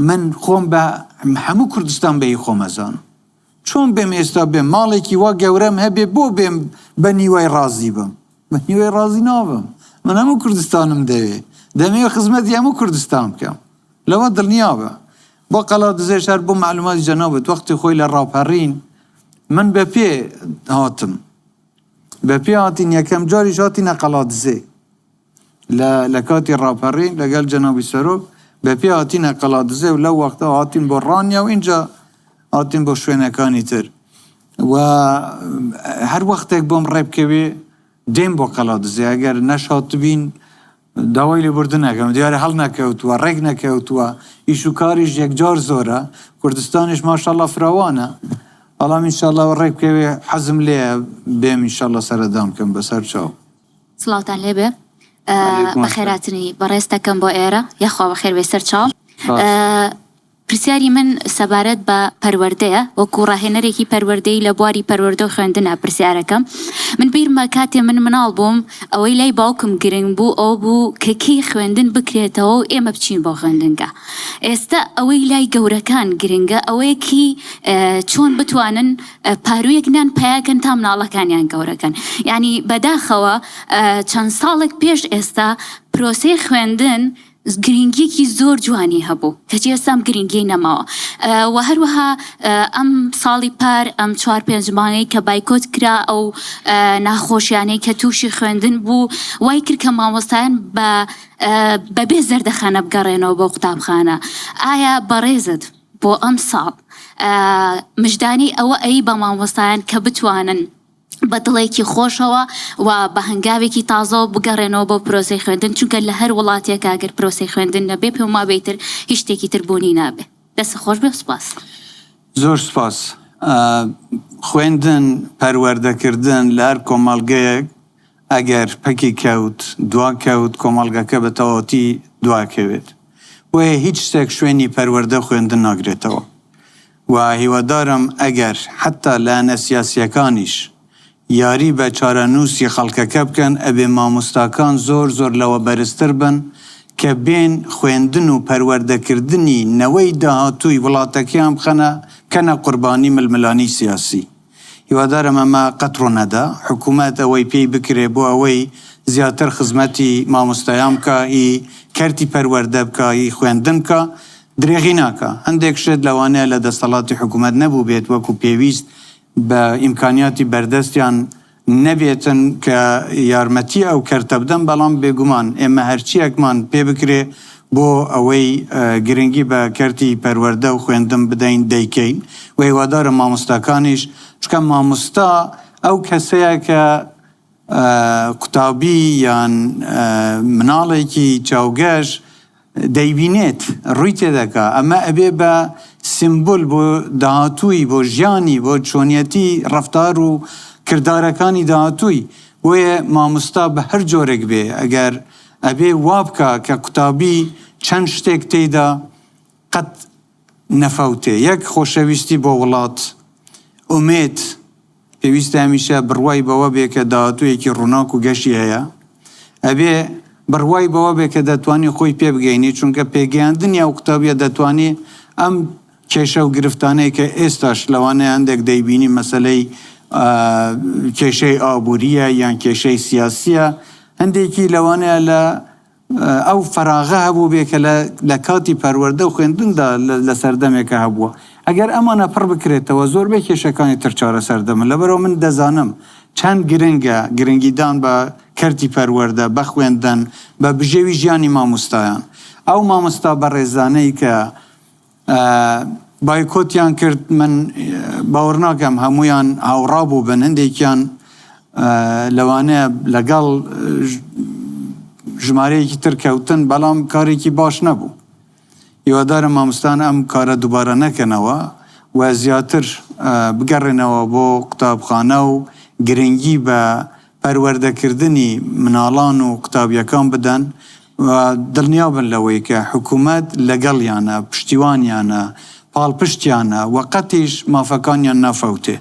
من خۆم بە هەموو کوردستان بە هی خۆم ئەزانم چۆن بێم ئێستا بێم ماڵێکی وا گەورەم هەبێ بۆ بێم بە نیوەی ڕازی بم بە نیوەی ڕازی نابم من هەموو کوردستانم دەوێ دەمەوێ خزمەتی هەموو کوردستان بکەم لەوە دڵنیا بە بۆ قەڵادزێش هەر بۆ مەعلوماتی جەنابت وەختی خۆی لە ڕاپەڕین من بە پێ هاتم بە پێ هاتین یەکەم جاریش هاتینە قەڵادزێ لە لە کاتی ڕاپەڕین لەگەڵ جەنابی سەرۆک بە پێ هاتینە قەڵادزێ و لەو وەختە هاتین بۆ ڕانیە و ئینجا هاتین بۆ شوێنەکانی تر و هەر وەختێک بۆم ڕێ بکەوێ دێم بۆ قەڵادزێ ئەگەر نەشهاتبین داوای لێبوردن ئەکەم دیارە هەڵنەکەوتووە ڕێک نەکەوتووە ئیش و کاریش یەکجار زۆرە کوردستانیش ماشاءاللە فراوانە بەڵام ئینشاءاللە ڕێک بکەوێ حەزم لێیە بێم ئینشاءاللە سەردان بکەم بەسەر چاو. سڵاوتان لێبێ بەخێراتنی بەڕێز دەکەم بۆ ئێرە یاخوا بەخێر بێ سەر چاوم پرسیاری من سەبارەت بە پەروەردەیە وەکو ڕاهێنەرێکی پەروەردەی لە بواری پەروەردە و خوێندنە پرسیارەکەم من بیرمە کاتێ من مناڵ بووم ئەوەی لای باوکم گرنگ بوو ئەو بوو کە کەی خوێندن بکرێتەوە و ئێمە بچین بۆ خوێندنگە ئێستا ئەوەی لای گەورەکان گرنگە ئەوەیە کی چۆن بتوانن پارویەک نان پەیاکەن تا مناڵەکانیان گەورەکەن یعنی بەداخەوە چەند ساڵێک پێش ئێستا پرۆسەی خوێندن گرنگیەکی زۆر جوانی هەبوو کەچی ئێستا ئەم گرنگیەی نەماوە و هەروەها ئەم ساڵی پار ئەم چوار پێنج مانگەی کە بایکۆت کرا ئەو ناخۆشیانەی کە تووشی خوێندن بوو وای کرد کە مامۆستایان بە بەبێ زەردەخەنە بگەڕێنەوە بۆ قوتابخانە ئایا بەڕێزت بۆ ئەمساڵ مژدانی ئەوە ئەی بە مامۆستایان کە بتوانن بە دڵێکی خۆشەوە و بە هەنگاوێکی تازەوە بگەڕێنەوە بۆ پرۆسەی خوێندن چونکە لە هەر وڵاتێکا گەر پرۆسەی خوێندن نەبێ پێم وابێ ئیتر هیچ شتێکی تر بوونی نابێ دەست خۆش بێ سوپاس. زۆر سوپاس. خوێندن، پەروەردەکردن لە هەر کۆمەڵگەیەک ئەگەر پەکی کەوت، دوا کەوت، کۆمەڵگەکە بە تەواوەتی دواکەوێت. بۆیە هیچ شتێک شوێنی پەروەردە و خوێندن ناگرێتەوە. و هیوادارم ئەگەر حەتا لایەنە سیاسیەکانیش یاری بە چارەنووسی خەڵکەکە بکەن ئەبێ مامۆستاکان زۆر زۆر لەوە بەرزتر بن کە بێن خوێندن و پەروەردەکردنی نەوەی داهاتووی وڵاتەکەیان بخەنە بکەنە قوربانی ململانێی سیاسی. هیوادارم ئەمە قەت ڕوونەدا. حکوومەت ئەوەی پێی بکرێ بۆ ئەوەی زیاتر خزمەتی مامۆستایان بکا هی کەرتی پەروەردە بکا هی خوێندن بکا درێغی ناکا. هەندێک شت لەوانەیە لە دەستەڵاتی حکوومەت نەبووبێت وەکوو پێویست بە ئیمکانیاتی بەردەستیان نەبێتن کە یارمەتی ئەو کەرتە بدەن، بەڵام بێگومان ئێمە هەرچییەکمان پێ بکرێ بۆ ئەوەی گرنگی بە کەرتی پەروەردە و خوێندن بدەین دەیکەین و هیوادارم مامۆستاکانیش چونکە مامۆستا ئەو کەسەیە کە قوتابی یان مناڵێکی چاوگەش دەیبینێت، ڕووی تێدەکا، ئەمە ئەبێ بە سیمبول بۆ داهاتووی، بۆ ژیانی، بۆ چۆنیەتی ڕەفتار و کردارەکانی داهاتووی، بۆیە مامۆستا بە هەر جۆرێک بێ ئەگەر ئەبێ وا بکا کە قوتابی چەند شتێک تێیدا قەت نەفەوتێ، یەک خۆشەویستی بۆ وڵات، ئومێد، پێویستە هەمیشە بڕوای بەوە بێ کە داهاتوویەکی ڕووناک و گەشی هەیە. ئەبێ بڕوای بەوە بێ کە دەتوانی خۆی پێ بگەینی، چونکە پێگەیاندنی ئەو قوتابییە دەتوانی ئەم کێشە و گرفتانەی کە ئێستاش لەوانەیە هەندێک دەیبینی مەسەلەی کێشەی ئابوورییە یان کێشەی سیاسییە، هەندێکی لەوانەیە لە ئەو فەراغە هەبووبێ کە لە لە کاتی پەروەردە و خوێندندا لە سەردەمێکا هەبووە. ئەگەر ئەمانە پڕ بکرێتەوە زۆربەی کێشەکانی تر چارەسەر دەبن. لەبەرئەوە من دەزانم چەند گرنگە گرنگیدان بە کەرتی پەروەردە، بە خوێندن، بە بژێوی ژیانی مامۆستایان. ئەو مامۆستا بەڕێزانەی کە بایکۆتیان کرد من باوەڕ ناکەم هەموویان هاوڕا بووبن هەندێکیان لەوانەیە لەگەڵ ژمارەیەکی تر کەوتن بەڵام کارێکی باش نەبوو هیوادارم مامۆستان ئەم کارە دووبارە نەکەنەوە و زیاتر بگەڕێنەوە بۆ قوتابخانە و گرنگی بە پەروەردەکردنی مناڵان و قوتابیەکان بدەن و دڵنیابن لەوەی کە حکومەت لەگەڵیانە، پشتیوانیانە، پاڵپشتیانە و قەتیش مافەکانیان نافەوتێ.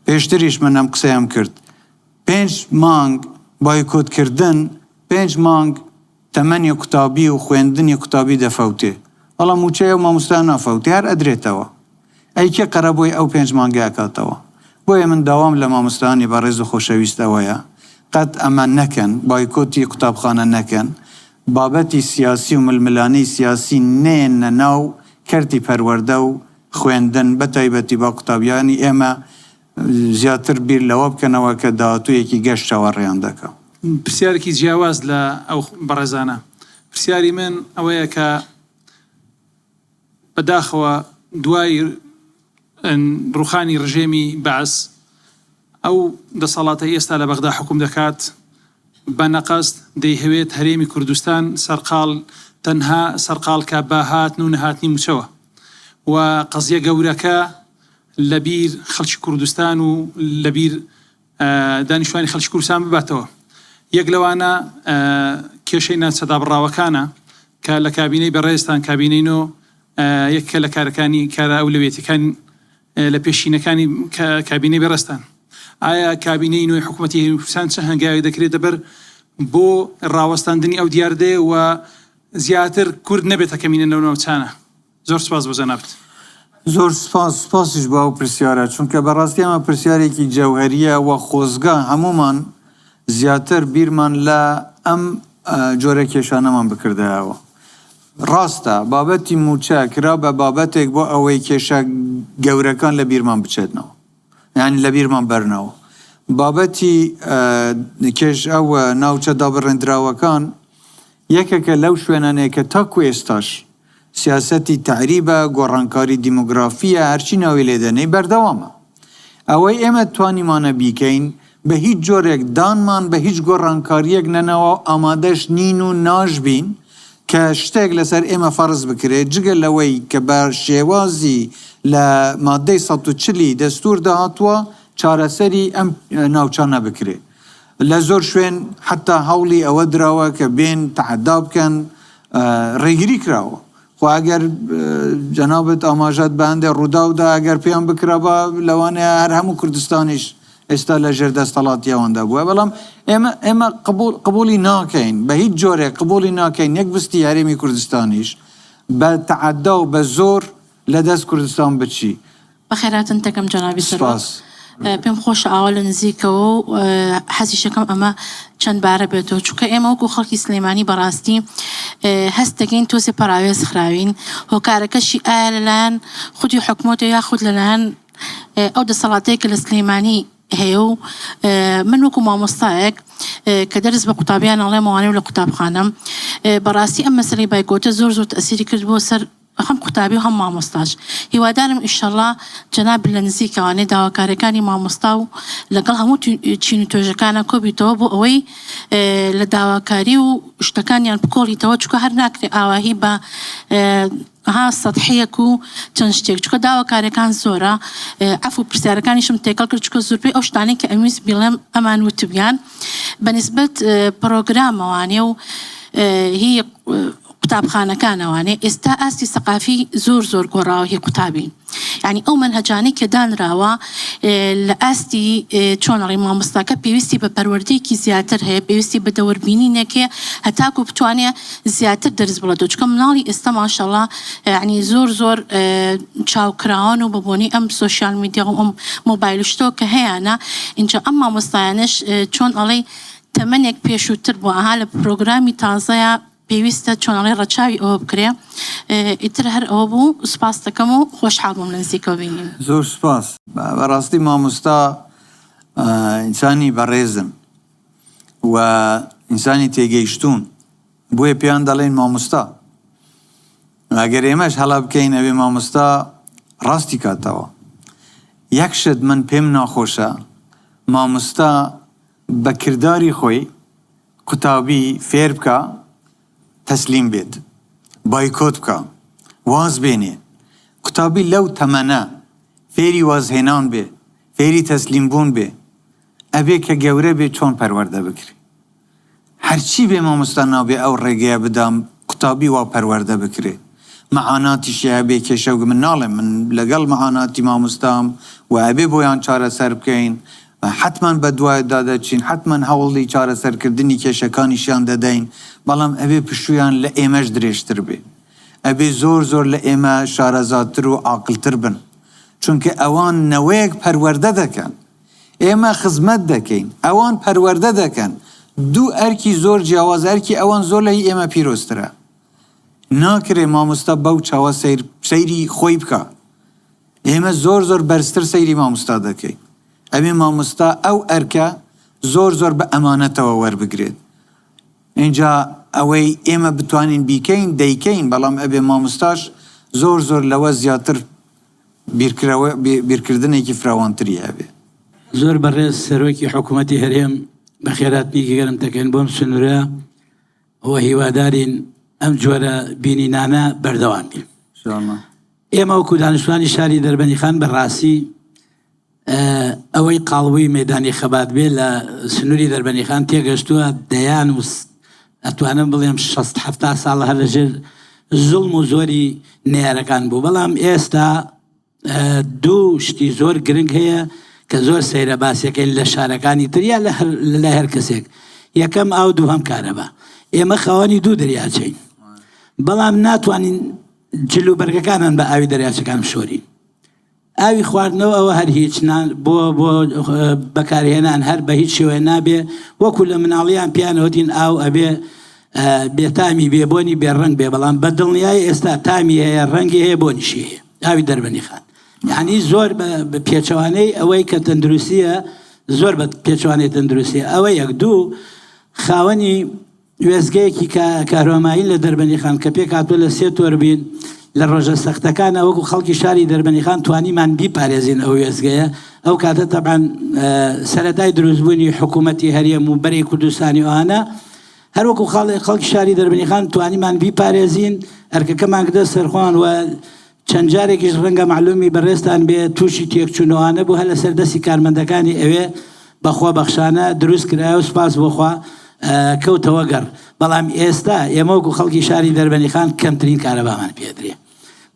پێشتریش من ئەم قسەیەم کرد. پێنج مانگ بایکۆتکردن، پێنج مانگ تەمەنی قوتابی و خوێندنی قوتابی دەفەوتێ. بەڵام مووچەی ئەو مامۆستایە نافەوتێ، هەر ئەدرێتەوە. ئەی کێ قەرەبووی ئەو پێنج مانگە ئەکاتەوە؟ بۆیە من داوام لە مامۆستایانی بەڕێز و خۆشەویست ئەوەیە قەت ئەمە نەکەن، بایکۆتی قوتابخانە نەکەن، بابەتی سیاسی و ململانێی سیاسی نەیەننە ناو کەرتی پەروەردە و خوێندن، بەتایبەتی با قوتابیانی ئێمە زیاتر بیر لەوە بکەنەوە کە داهاتوویەکی گەش چاوەڕێیان دەکا. پرسیارێکی جیاواز لە ئەو بەڕێزانە. پرسیاری من ئەوەیە کە بەداخەوە دوای ڕوخانی ڕژێمی بەعس ئەو دەسەڵاتەی ئێستا لە بەغدا حوکم دەکات بە نەقەست دەیهەوێت هەرێمی کوردستان سەرقاڵ تەنها سەرقاڵ کا بە هاتن و نەهاتنی موچەوە و قەزیە گەورەکە لە بیر خەڵکی کوردستان و لە بیر دانیشتوانی خەڵکی کوردستان بباتەوە. یەک لەوانە کێشەی ناوچە دابڕاوەکانە کە لە کابینەی بەڕێزتان کابینەی نۆ یەکێکە لە کارەکانی کارە ئەولەویەتەکان لە پێشینەکانی کابینەی بەڕێزتان. ئایا کابینەی نۆی حکوومەتی هەرێمی کوردستان چ هەنگاوێک دەکرێتە بەر بۆ ڕاوەستاندنی ئەو دیاردەیە و زیاتر کورد نەبێتە کەمینە لەو ناوچانە؟ زۆر سوپاس بۆ جەنابت. زۆر سوپاس، سوپاسیش بۆ ئەو پرسیارە، چونکە بەڕاستی ئەمە پرسیارێکی جەوهەرییە و خۆزگە هەموومان زیاتر بیرمان لە ئەم جۆرە کێشانەمان بکردایەوە. ڕاستە بابەتی مووچە کرا بە بابەتێک بۆ ئەوەی کێشە گەورەکان لە بیرمان بچێتنەوە، یانی لە بیرمان بەرنەوە. بابەتی کێش ئەو ناوچە دابڕێندراوەکان یەکێکە لەو شوێنانەیە کە تاکو ئێستاش سیاسەتی تەعریبە، گۆڕانکاری دیمۆگرافییە، هەرچی ناوی لێ دەنێی بەردەوامە. ئەوەی ئێمە توانیمانە بیکەین، بە هیچ جۆرێک دانمان بە هیچ گۆڕانکارییەک نەناوە و ئامادەش نین و ناشبین کە شتێک لەسەر ئێمە فەرز بکرێت جگە لەوەی کە بە شێوازی لە ماددەی 140 ی دەستووردا هاتووە چارەسەری ئەم ناوچانە بکرێت. لە زۆر شوێن حەتا هەوڵی ئەوە دراوە کە بێن تەعەدا بکەن، ڕێگری کراوە. خۆ ئەگەر جەنابت ئاماژەت بە هەندێ ڕووداو دا ئەگەر پێیان بکرابا لەوانەیە هەر هەموو کوردستانیش ئێستا لە ژێر دەستەڵاتی ئەواندا بووە بەڵام ئێمە ئێمە قبوڵ قبوڵی ناکەین بە هیچ جۆرێک قبوڵی ناکەین یەک بستی هەرێمی کوردستانیش بە تەعەدا و بە زۆر لە دەست کوردستان بچی. بەخێرهاتن دەکەم جەنابی سەرۆک. سپاس. پێم خۆشە ئاوا لە نزیکەوە و حەزیشەکەم ئەمە چەند بارە بێتەوە چونکە ئێمە وەکو خەڵکی سلێمانی بەڕاستی هەست دەکەین تۆزێ پەراوێز خراوین هۆکارەکەشی ئایا لەلایەن خودی حکومەتە یاخود لەلایەن ئەو دەسەڵاتەیە کە لە سلێمانی هەیە و من وەکو مامۆستایەک کە دەرس بە قوتابیان ئەڵێم ئەوانەی لە قوتابخانەم بەڕاستی ئەم مەسەلەی بایکۆتە زۆر زۆر تەئسیری کرد بۆ سەر هەم قوتابی و هەم مامۆستاش هیوادارم ئیشەڵا جەنابت لە نزیکەوانێ داواکاریەکانی مامۆستا و لەگەڵ هەموو چین و توێژەکانا کۆبیتەوە بۆ ئەوەی لە داواکاری و شتەکانیان بکۆڵیتەوە چونکە هەر ناکرێ ئاواهی بە ها سەتحیەک و چەند شتێک چونکە داواکاریەکان زۆرە عەفو پرسیارەکانیشم تێکەڵ کرد چونکە زۆربەی ئەو شتانەی کە ئەمویست بیڵێم ئەمان وتبیان بە نیسبەت پڕۆگرامەوانێ و هی قوتابخانەکانەوانێ ئێستا ئاستی سەقافی زۆر زۆر گۆڕاوە هی قوتابی یانی ئەو مەنهەجانەی کە دانراوە لە ئاستی چۆن ئەڵێی مامۆستاکە پێویستی بە پەروەردەیەکی زیاتر هەیە پێویستی بە دەوەربینینێک هەیە هەتاکو بتوانێ زیاتر دەرس بڵێتەوە چونکە مناڵی ئێستا ماشەڵا یانی زۆر زۆر چاوکراوەن و بە بۆنەی ئەم سۆشیال میدیا و ئەم مۆبایل و شتەوە کە هەیانە ئینجا ئەم مامۆستایانەش چۆن ئەڵێی تەمەنێک پێشووتر بووە ئەها لە پرۆگرامی تازەیا پێویستە چۆن ئەڵێ ڕەچاوی ئەوە بکرێ ئیتر هەر ئەوە بوو سوپاست دەکەم و خۆشحاڵ بووم لە نزیکەوە بینیم. زۆر سوپاس بەڕاستی مامۆستا ئینسانی بەڕێزن و ئینسانی تێگەیشتوون بۆیە پێیان دەڵێن مامۆستا ئەگەر ئێمەش هەڵە بکەین ئەبێ مامۆستا ڕاستی کاتەوە یەک شت من پێم ناخۆشە مامۆستا بە کرداری خۆی قوتابی فێر بکا تەسلیم بێت، بایکۆت بکا، واز بێنێ. قوتابی لەو تەمەنە فێری وازهێنان بێ، فێری تەسلیم بوون بێ، ئەبێ کە گەورە بێ چۆن پەروەردە بکرێ؟ هەرچی بێ مامۆستا نابێ ئەو ڕێگەیە بدا قوتابی وا پەروەردە بکرێ. مەعاناتیشی هەبێ کێشەو من ناڵێم من لەگەڵ مەعاناتی مامۆستام و ئەبێ بۆیان چارەسەر بکەین حەتمەن بەدوایدا دەچین حەتمەن هەوڵی چارەسەرکردنی کێشەکانیشیان دەدەین بەڵام ئەبێ پشوویان لە ئێمەش درێژتر بێ ئەبێ زۆر زۆر لە ئێمە شارەزاتر و عاقلتر بن چونکە ئەوان نەوەیەک پەروەردە دەکەن ئێمە خزمەت دەکەین ئەوان پەروەردە دەکەن دوو ئەرکی زۆر جیاواز ئەرکی ئەوان زۆر لە هی ئێمە پیرۆزترە ناکرێ مامۆستا بەو چاوە سەیر سەیری خۆی بکا ئێمە زۆر زۆر بەرزتر سەیری مامۆستا دەکەین ئەبێ مامۆستا ئەو ئەرکە زۆر زۆر بە ئەمانەتەوە وەربگرێت اینجا ئەوەی ئێمە بتوانین بیکەین دەیکەین بەڵام ئەبێ مامۆستاش زۆر زۆر لەوە زیاتر بیرکرەوە بیرکردنێکی فراوانتری هەبێ. زۆر بەڕێز سەرۆکی حکوومەتی هەرێم بەخێراتنێکی گەرم دەکەین بۆم سنوورە و هیوادارین ئەم جۆرە بینینانە بەردەوام بین. ئێمە وەکو دانیشتوانی شاری دەربەندیخان بە ڕاستی ئەوەی قاڵبووی مەدانی خەبات بێ لە سنووری دەربەندیخان تێگەشتووە دەیان و ئەتوانم بڵێم 6 هەفتا ساڵە هەر لەژێر زوڵم و زۆری نەیارەکان بوو بەڵام ئێستا دوو شتی زۆر گرنگ هەیە کە زۆر سەیرە باسیەکەین لە شارەکانی تر یا لە لای هەر کەسێک یەکەم ئاو دووهەم کارەبا ئێمە خاوەنی دوو دەریاچەین بەڵام ناتوانین جل و بەرگەکانمان بە ئاوی دەریاچەکان بشۆرین ئاوی خواردنەوە ئەوە هەر هیچ بۆ بۆ بەکارهێنان هەر بە هیچ شێوەیە نابێ وەکو لە مناڵیان پیانەوەتین ئاو ئەبێ بێتامی بێ بۆنی بێ ڕەنگ بێ بەڵام بە دڵنیایی ئێستا تامی هەیە ڕەنگی هەیە بۆنیشی هەیە ئاوی دەربەنی خان یعنی زۆر بە پێچەوانەی ئەوەی کە تەندروستیە زۆر بە پێچوانەی تەندروستیە ئەوە یەک دوو خاوەنی وێستگەیەکی کارۆمایی لە دەربەنیخان کە پێکهاتووە لە سێ تۆربین لە ڕۆژە سەختەکانە وەکو خەڵکی شاری دەربەنیخان توانیمان بیپارێزین ئەو وێستگەیە ئەو کاتە تەبعەن سەرەتای دروستبوونی حکوومەتی هەرێم و بەرەی کوردستانی ئەوانە هەروەکو خەڵکی شاری دەربەنیخان توانیمان بیپارێزین ئەرکەکەمان کردە سەرخۆمان و چەند جارێکیش ڕەنگە مەعلومی بەڕێزتان بێ تووشی تێکچوونەوانە بوو هەر لەسەر دەستی کارمەندەکانی ئەوێ بە خۆبەخشانە دروست کرایە و سوپاس بۆ خوا. کەوتەوە گەڕ بەڵام ئێستا ئێمە وەکو خەڵکی شاری دەربەنیخان کەمترین کارەبامان پێدرێ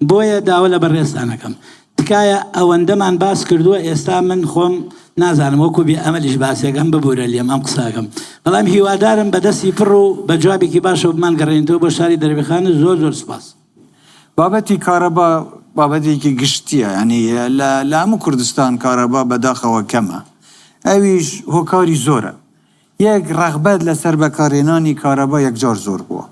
بۆیە داوا لە بەڕێزتان ئەکەم تکایە ئەوەندەمان باس کردووە ئێستا من خۆم نازانم وەکو بێ ئەمەلیش باسێکم ببورە لێم ئەم قساکەم بەڵام هیوادارم بە دەستی پڕ و بە جوابێکی باشەوە بمان گەڕێنیتەوە بۆ شاری دەربیخان زۆر زۆر سپاس. بابەتی کارەبا بابەتێکی گشتیە یانی لە لە هەموو کوردستان کارەبا بەداخەوە کەمە ئەویش هۆکاری زۆرە یەک ڕەغبەت لەسەر بەکارهێنانی کارەبا یەکجار زۆر بووە.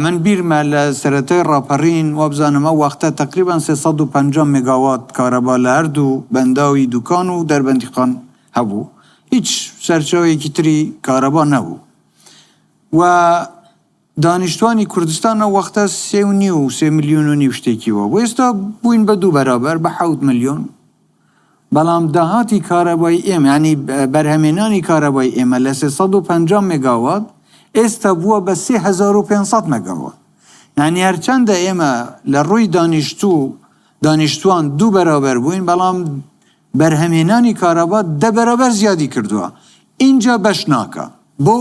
من بیرمە لە سەرەتای ڕاپەڕین وابزانم ئەو وەختە تەقریبەن 350 مێگاوات کارەبا لە هەردوو بەنداوی دوکان و دەربەندیخان هەبوو. هیچ سەرچاوەیەکی تری کارەبا نەبوو و دانیشتوانی کوردستان ئەو وەختە سێ و نیو، سێ ملیۆن و نیو شتێکی وا بوو. ئێستا بووین بە دوو بەرابەر، بە حەوت ملیۆن. بەڵام داهاتی کارەبای ئێمە یانی بەرهەمێنانی کارەبای ئێمە لە 350 مێگاوات ئێستا بووە بە 3500 مێگاوات. یانی هەرچەندە ئێمە لە ڕووی دانیشتوو دانیشتوان دوو بەرابەر بووین بەڵام بەرهەمهێنانی کارەبا دە بەرابەر زیادی کردووە ئینجا بەش ناکا بۆ؟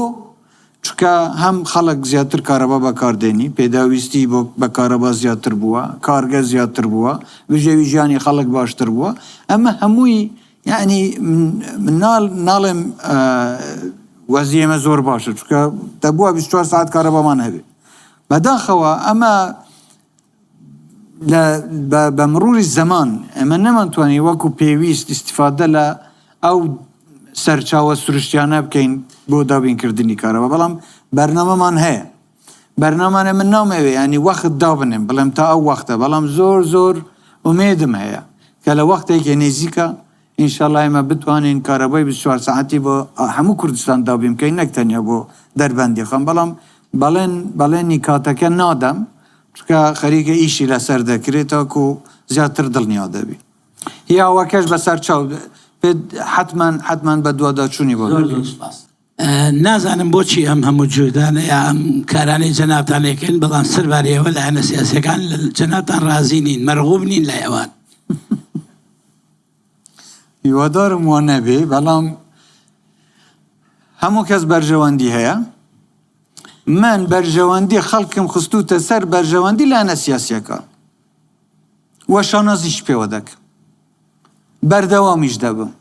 چونکە هەم خەڵک زیاتر کارەبا بەکار دێنی، پێداویستی بۆ بە کارەبا زیاتر بووە، کارگە زیاتر بووە، بژێوی ژیانی خەڵک باشتر بووە، ئەمە هەمووی یەعنی من ناڵێم وەزی ئێمە زۆر باشە چونکە دەبووە 24 سەعات کارەبامان هەبێ. بەداخەوە ئەمە لە بە مروری زەمان ئێمە نەمانتوانی وەکو پێویست ئیستیفادە لە ئەو سەرچاوە سروشتیانە بکەین بۆ دابینکردنی کارەبا بەڵام بەرنامەمان هەیە بەرنامانە من نامەوێ ینی وەخت دابنێم بڵێم تا ئەو وەختە بەڵام زۆر زۆر ئومێدم هەیە کە لە وەختێکی نێزیکە ئینشەڵا ئێمە بتوانین کارەبای 24 سەعاتی بۆ هەموو کوردستان دابین بکەین نەک تەنیا بۆ دەربەندیخان بەڵام بەڵێن بەڵێنی کاتەکە نادەم چونکە خەریکە ئیشی لەسەر دەکرێت تاکو زیاتر دڵنیا دەبی. هی ئاوەکەش بەسەر چاو پێت حەتمەن حەتمەن بەدواداچوونی بۆ زۆر دەکەین. زۆر سوپاس. نازانم بۆچی ئەم هەموو جوودانە یا ئەم کارانەی جەنابتان ئەیکەن بەڵام سەرباری ئەوە لایەنە سیاسیەکان لە جەنابتان ڕازی نین مەرغوب نین لای ئەوان. هیوادارم وا نەبێ بەڵام هەموو کەس بەرژەوەندی هەیە من بەرژەوەندی خەڵکم خستوتە سەر بەرژەوەندی لایەنە سیاسیەکان و شانازیش پێوە دەکەم بەردەوامیش دەبم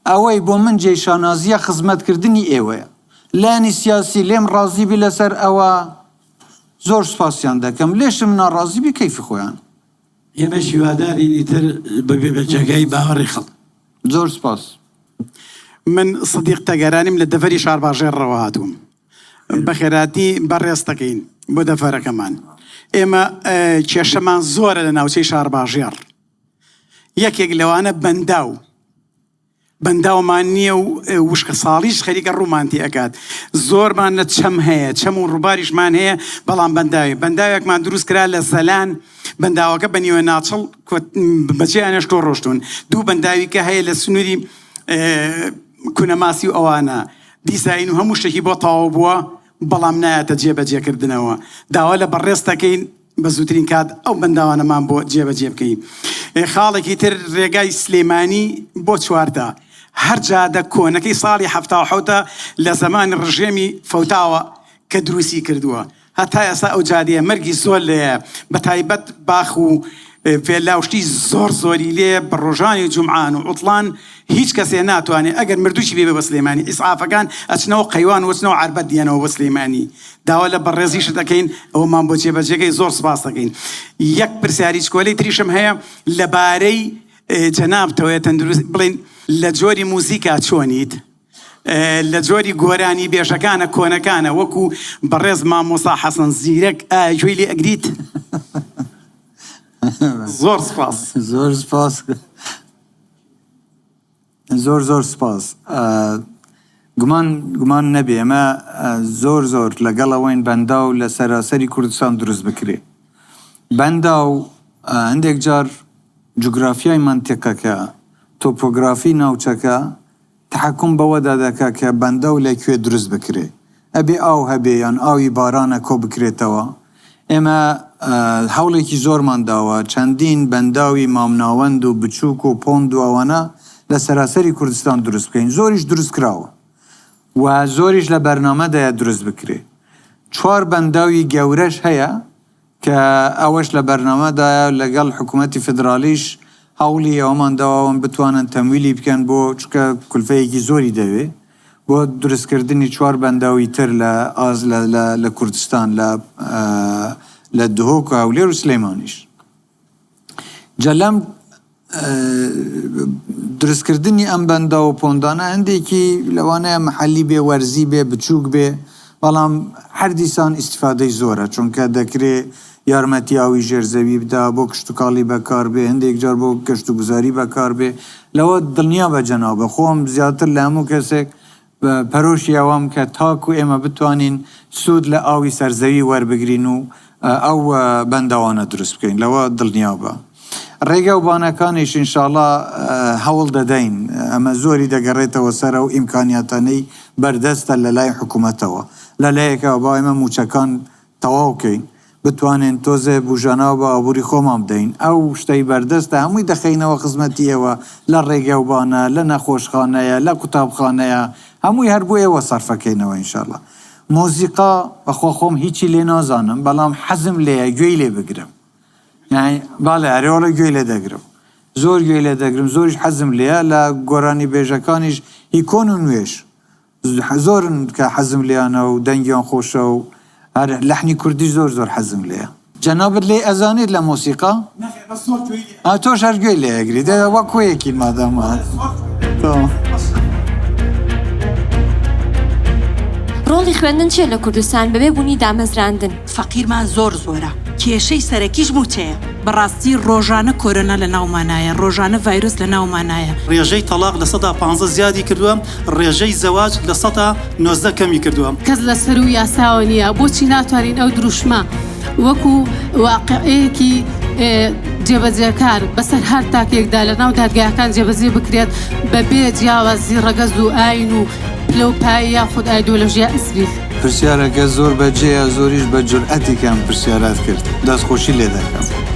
ئەوەی بۆ من جێی شانازیە خزمەتکردنی ئێوەیە لایەنی سیاسی لێم ڕازی بی لەسەر ئەوە زۆر سوپاسیان دەکەم لێشم ناڕازی بی کەیفی خۆیان. ئێمەش هیوادارین ئیتر ببێ بە جێگای باوەڕی خەڵک. زۆر سپاس. من سدیق تەگەرانیم لە دەڤەری شارباژێڕەوە هاتووم. بەخێراتنی بەڕێز دەکەین بۆ دەڤەرەکەمان. ئێمە کێشەمان زۆرە لە ناوچەی شارباژێڕ. یەکێک لەوانە بەنداو. بەنداومان نییە و وشکە ساڵیش خەریکە ڕوومان تێ ئەکات زۆرمان لە چەم هەیە چەم و ڕووباریشمان هەیە بەڵام بەنداوی بەنداوێکمان دروست کرا لە زەلان بەنداوەکە بە نیوە ناچڵ بەجێیان هێشتۆ ڕۆشتون دوو بەنداوی کە هەیە لە سنووری کونەماسی و ئەوانە دیزاین و هەموو شتێکی بۆ تەواو بووە بەڵام نایەتە جێبەجێکردنەوە داوا لە بەڕێز دەکەین بە زووترین کات ئەو بەنداوانەمان بۆ جێبەجێ بکەی. خاڵێکی تر رێگای سلێمانی بۆ چواردە هەر جادە کۆنەکەی ساڵی حەفتا و حەوتە لە زەمانی ڕژێمی فەوتاوە کە دروستی کردووە هەتا ئێستا ئەو جادەیە مەرگی زۆر لێیە بە تایبەت باخ و ڤێلا و شتی زۆر زۆری لێ بە ڕۆژانی جومعان و عوتڵان هیچ کەسێ ناتوانێ ئەگەر مردووشی بێ بە سلێمانی ئیسعافەکان ئەچنەوە قەیوان و ئەچنەوە عەربەت دیەنەوە بۆ سلێمانی داوا لە بەڕێزیشت ئەکەین ئەوەمان بۆ جێبەجێکەی زۆر سپاست ئەکەین یەک پرسیاری چکۆلەی تریشم هەیە لەبارەی جەنابتەوەیە تەندروست بڵین لە جۆری موزیکا چۆنیت لە جۆری گۆرانی بێژەکانە کۆنەکانە وەکو بەڕێز مامۆسا حەسەن زیرەک ئایا گوێی لێ ئەگریت زۆر سپاس زۆر سپاس زۆر زۆر سپاس گومان گومان نەبێ ئێمە زۆر زۆر لەگەڵ ئەوەین بەنداو لە سەراسەری کوردستان دروست بکرێ بەنداو هەندێک جار جوگرافیای مەنتیقەکە تۆپۆگرافی ناوچەکە تەحەکوم بەوەدا دەکا کە بەنداو لە کوێ دروست بکرێ. ئەبێ ئاو هەبێ یان ئاوی بارانە کۆ بکرێتەوە. ئێمە هەوڵێکی زۆرمان داوە چەندین بەنداوی مامناوەند و بچووک و پۆند و ئەوانە لە سەراسەری کوردستان دروست بکەین. زۆریش دروست کراوە. و زۆریش لە بەرنامەدایە دروست بکرێ. چوار بەنداوی گەورەش هەیە کە ئەوەش لە بەرنامەدایە لەگەڵ حکوومەتی فیدراڵیش هەوڵی ئەوەمان داوە ئەوان بتوانن تەمویلی بکەن بۆ چونکە کولفەیەکی زۆری دەوێ بۆ دروستکردنی چوار بەنداوی تر لە ئاز لە لە لە کوردستان لە لە دهۆک و هەولێر و سلێمانیش. جا لەم دروستکردنی ئەم بەنداو و پۆندانە هەندێکی لەوانەیە محەلی بێ وەرزی بێ بچووک بێ بەڵام هەر دیسان ئیستیفادەی زۆرە چونکە دەکرێ یارمەتی ئاوی ژێر زەوی بدا بۆ کشتوکاڵی بەکار بێ هەندێک جار بۆ گەشتوگوزاری بەکار بێ لەوە دڵنیا بە جەنابە خۆم زیاتر لە هەموو کەسێک پەرۆشی ئەوەم کە تاکو ئێمە بتوانین سوود لە ئاوی سەرزەوی وەربگرین و ئەو بەنداوانە دروست بکەین لەوە دڵنیابە. ڕێگە و بانەکانیش ئینشاڵا هەوڵ دەدەین ئەمە زۆری دەگەڕێتەوە سەر ئەو ئیمکانیاتانەی بەردەستە لەلای حکومەتەوە لەلایەکەوە با ئێمە مووچەکان تەواو کەین بتوانین تۆزێ بوژانەوە بە ئابوری خۆمان بدەین ئەو شتەی بەردەستە هەمووی دەخەینەوە خزمەتی ئێوە لە ڕێگەوبانە لە نەخۆشخانەیە لە قوتابخانەیە هەمووی هەر بۆ ئێوە سەرفەکەینەوە ان شاءاللە مۆزیقا بەخوا خۆم هیچی لێ نازانم بەڵام حەزم لێیە گوێی لێ بگرم یانی بەڵێ ئەرێ وەڵا گوێی لێ دەگرم زۆر گوێی لێ دەگرم زۆریش حەزم لێیە لە گۆرانی بێژەکانیش هی کۆن و نوێش زۆرن کە حەزم لێیانە و دەنگیان خۆشە و هەر لەحنی کوردیش زۆر زۆر حەزم لێیە. جەنابت لێی ئەزانیت لە مۆسیقا؟ نەخێر بەس زۆر گوێی لێ ئا تۆش هەر گوێی لێ ئەگری دە وەک کۆیەکین مادام وا. تەواو. ڕۆڵی خوێندن چیە لە کوردستان بەبێ بونی دامەزراندن؟ فەقیرمان زۆر زۆرە کێشەی سەرەکیش موچەیە. بەڕاستی ڕۆژانە کۆرۆنا لە ناومانایە ڕۆژانە ڤایرۆس لە ناومانایە. ڕێژەی تەڵاق 15% زیادی کردووە، ڕێژەی زەواج 19% کەمی کردووە. کەس لە سەروو یاساوە نییە، بۆچی ناتوانین ئەو دروشمە وەکو واقعێکی جێبەجێکار بەسەر هەر تاکێکدا لە ناو دادگاکان جێبەجێ بکرێت بەبێ جیاوازی ڕەگەز و ئاین و پلە و پایە یاخود ئایدۆلۆژیا ئیسری. پرسیارەکە زۆر بەجێیە زۆریش بە جورئەتێک ئەم پرسیارەت کرد دەستخۆشی لێ دەکەم.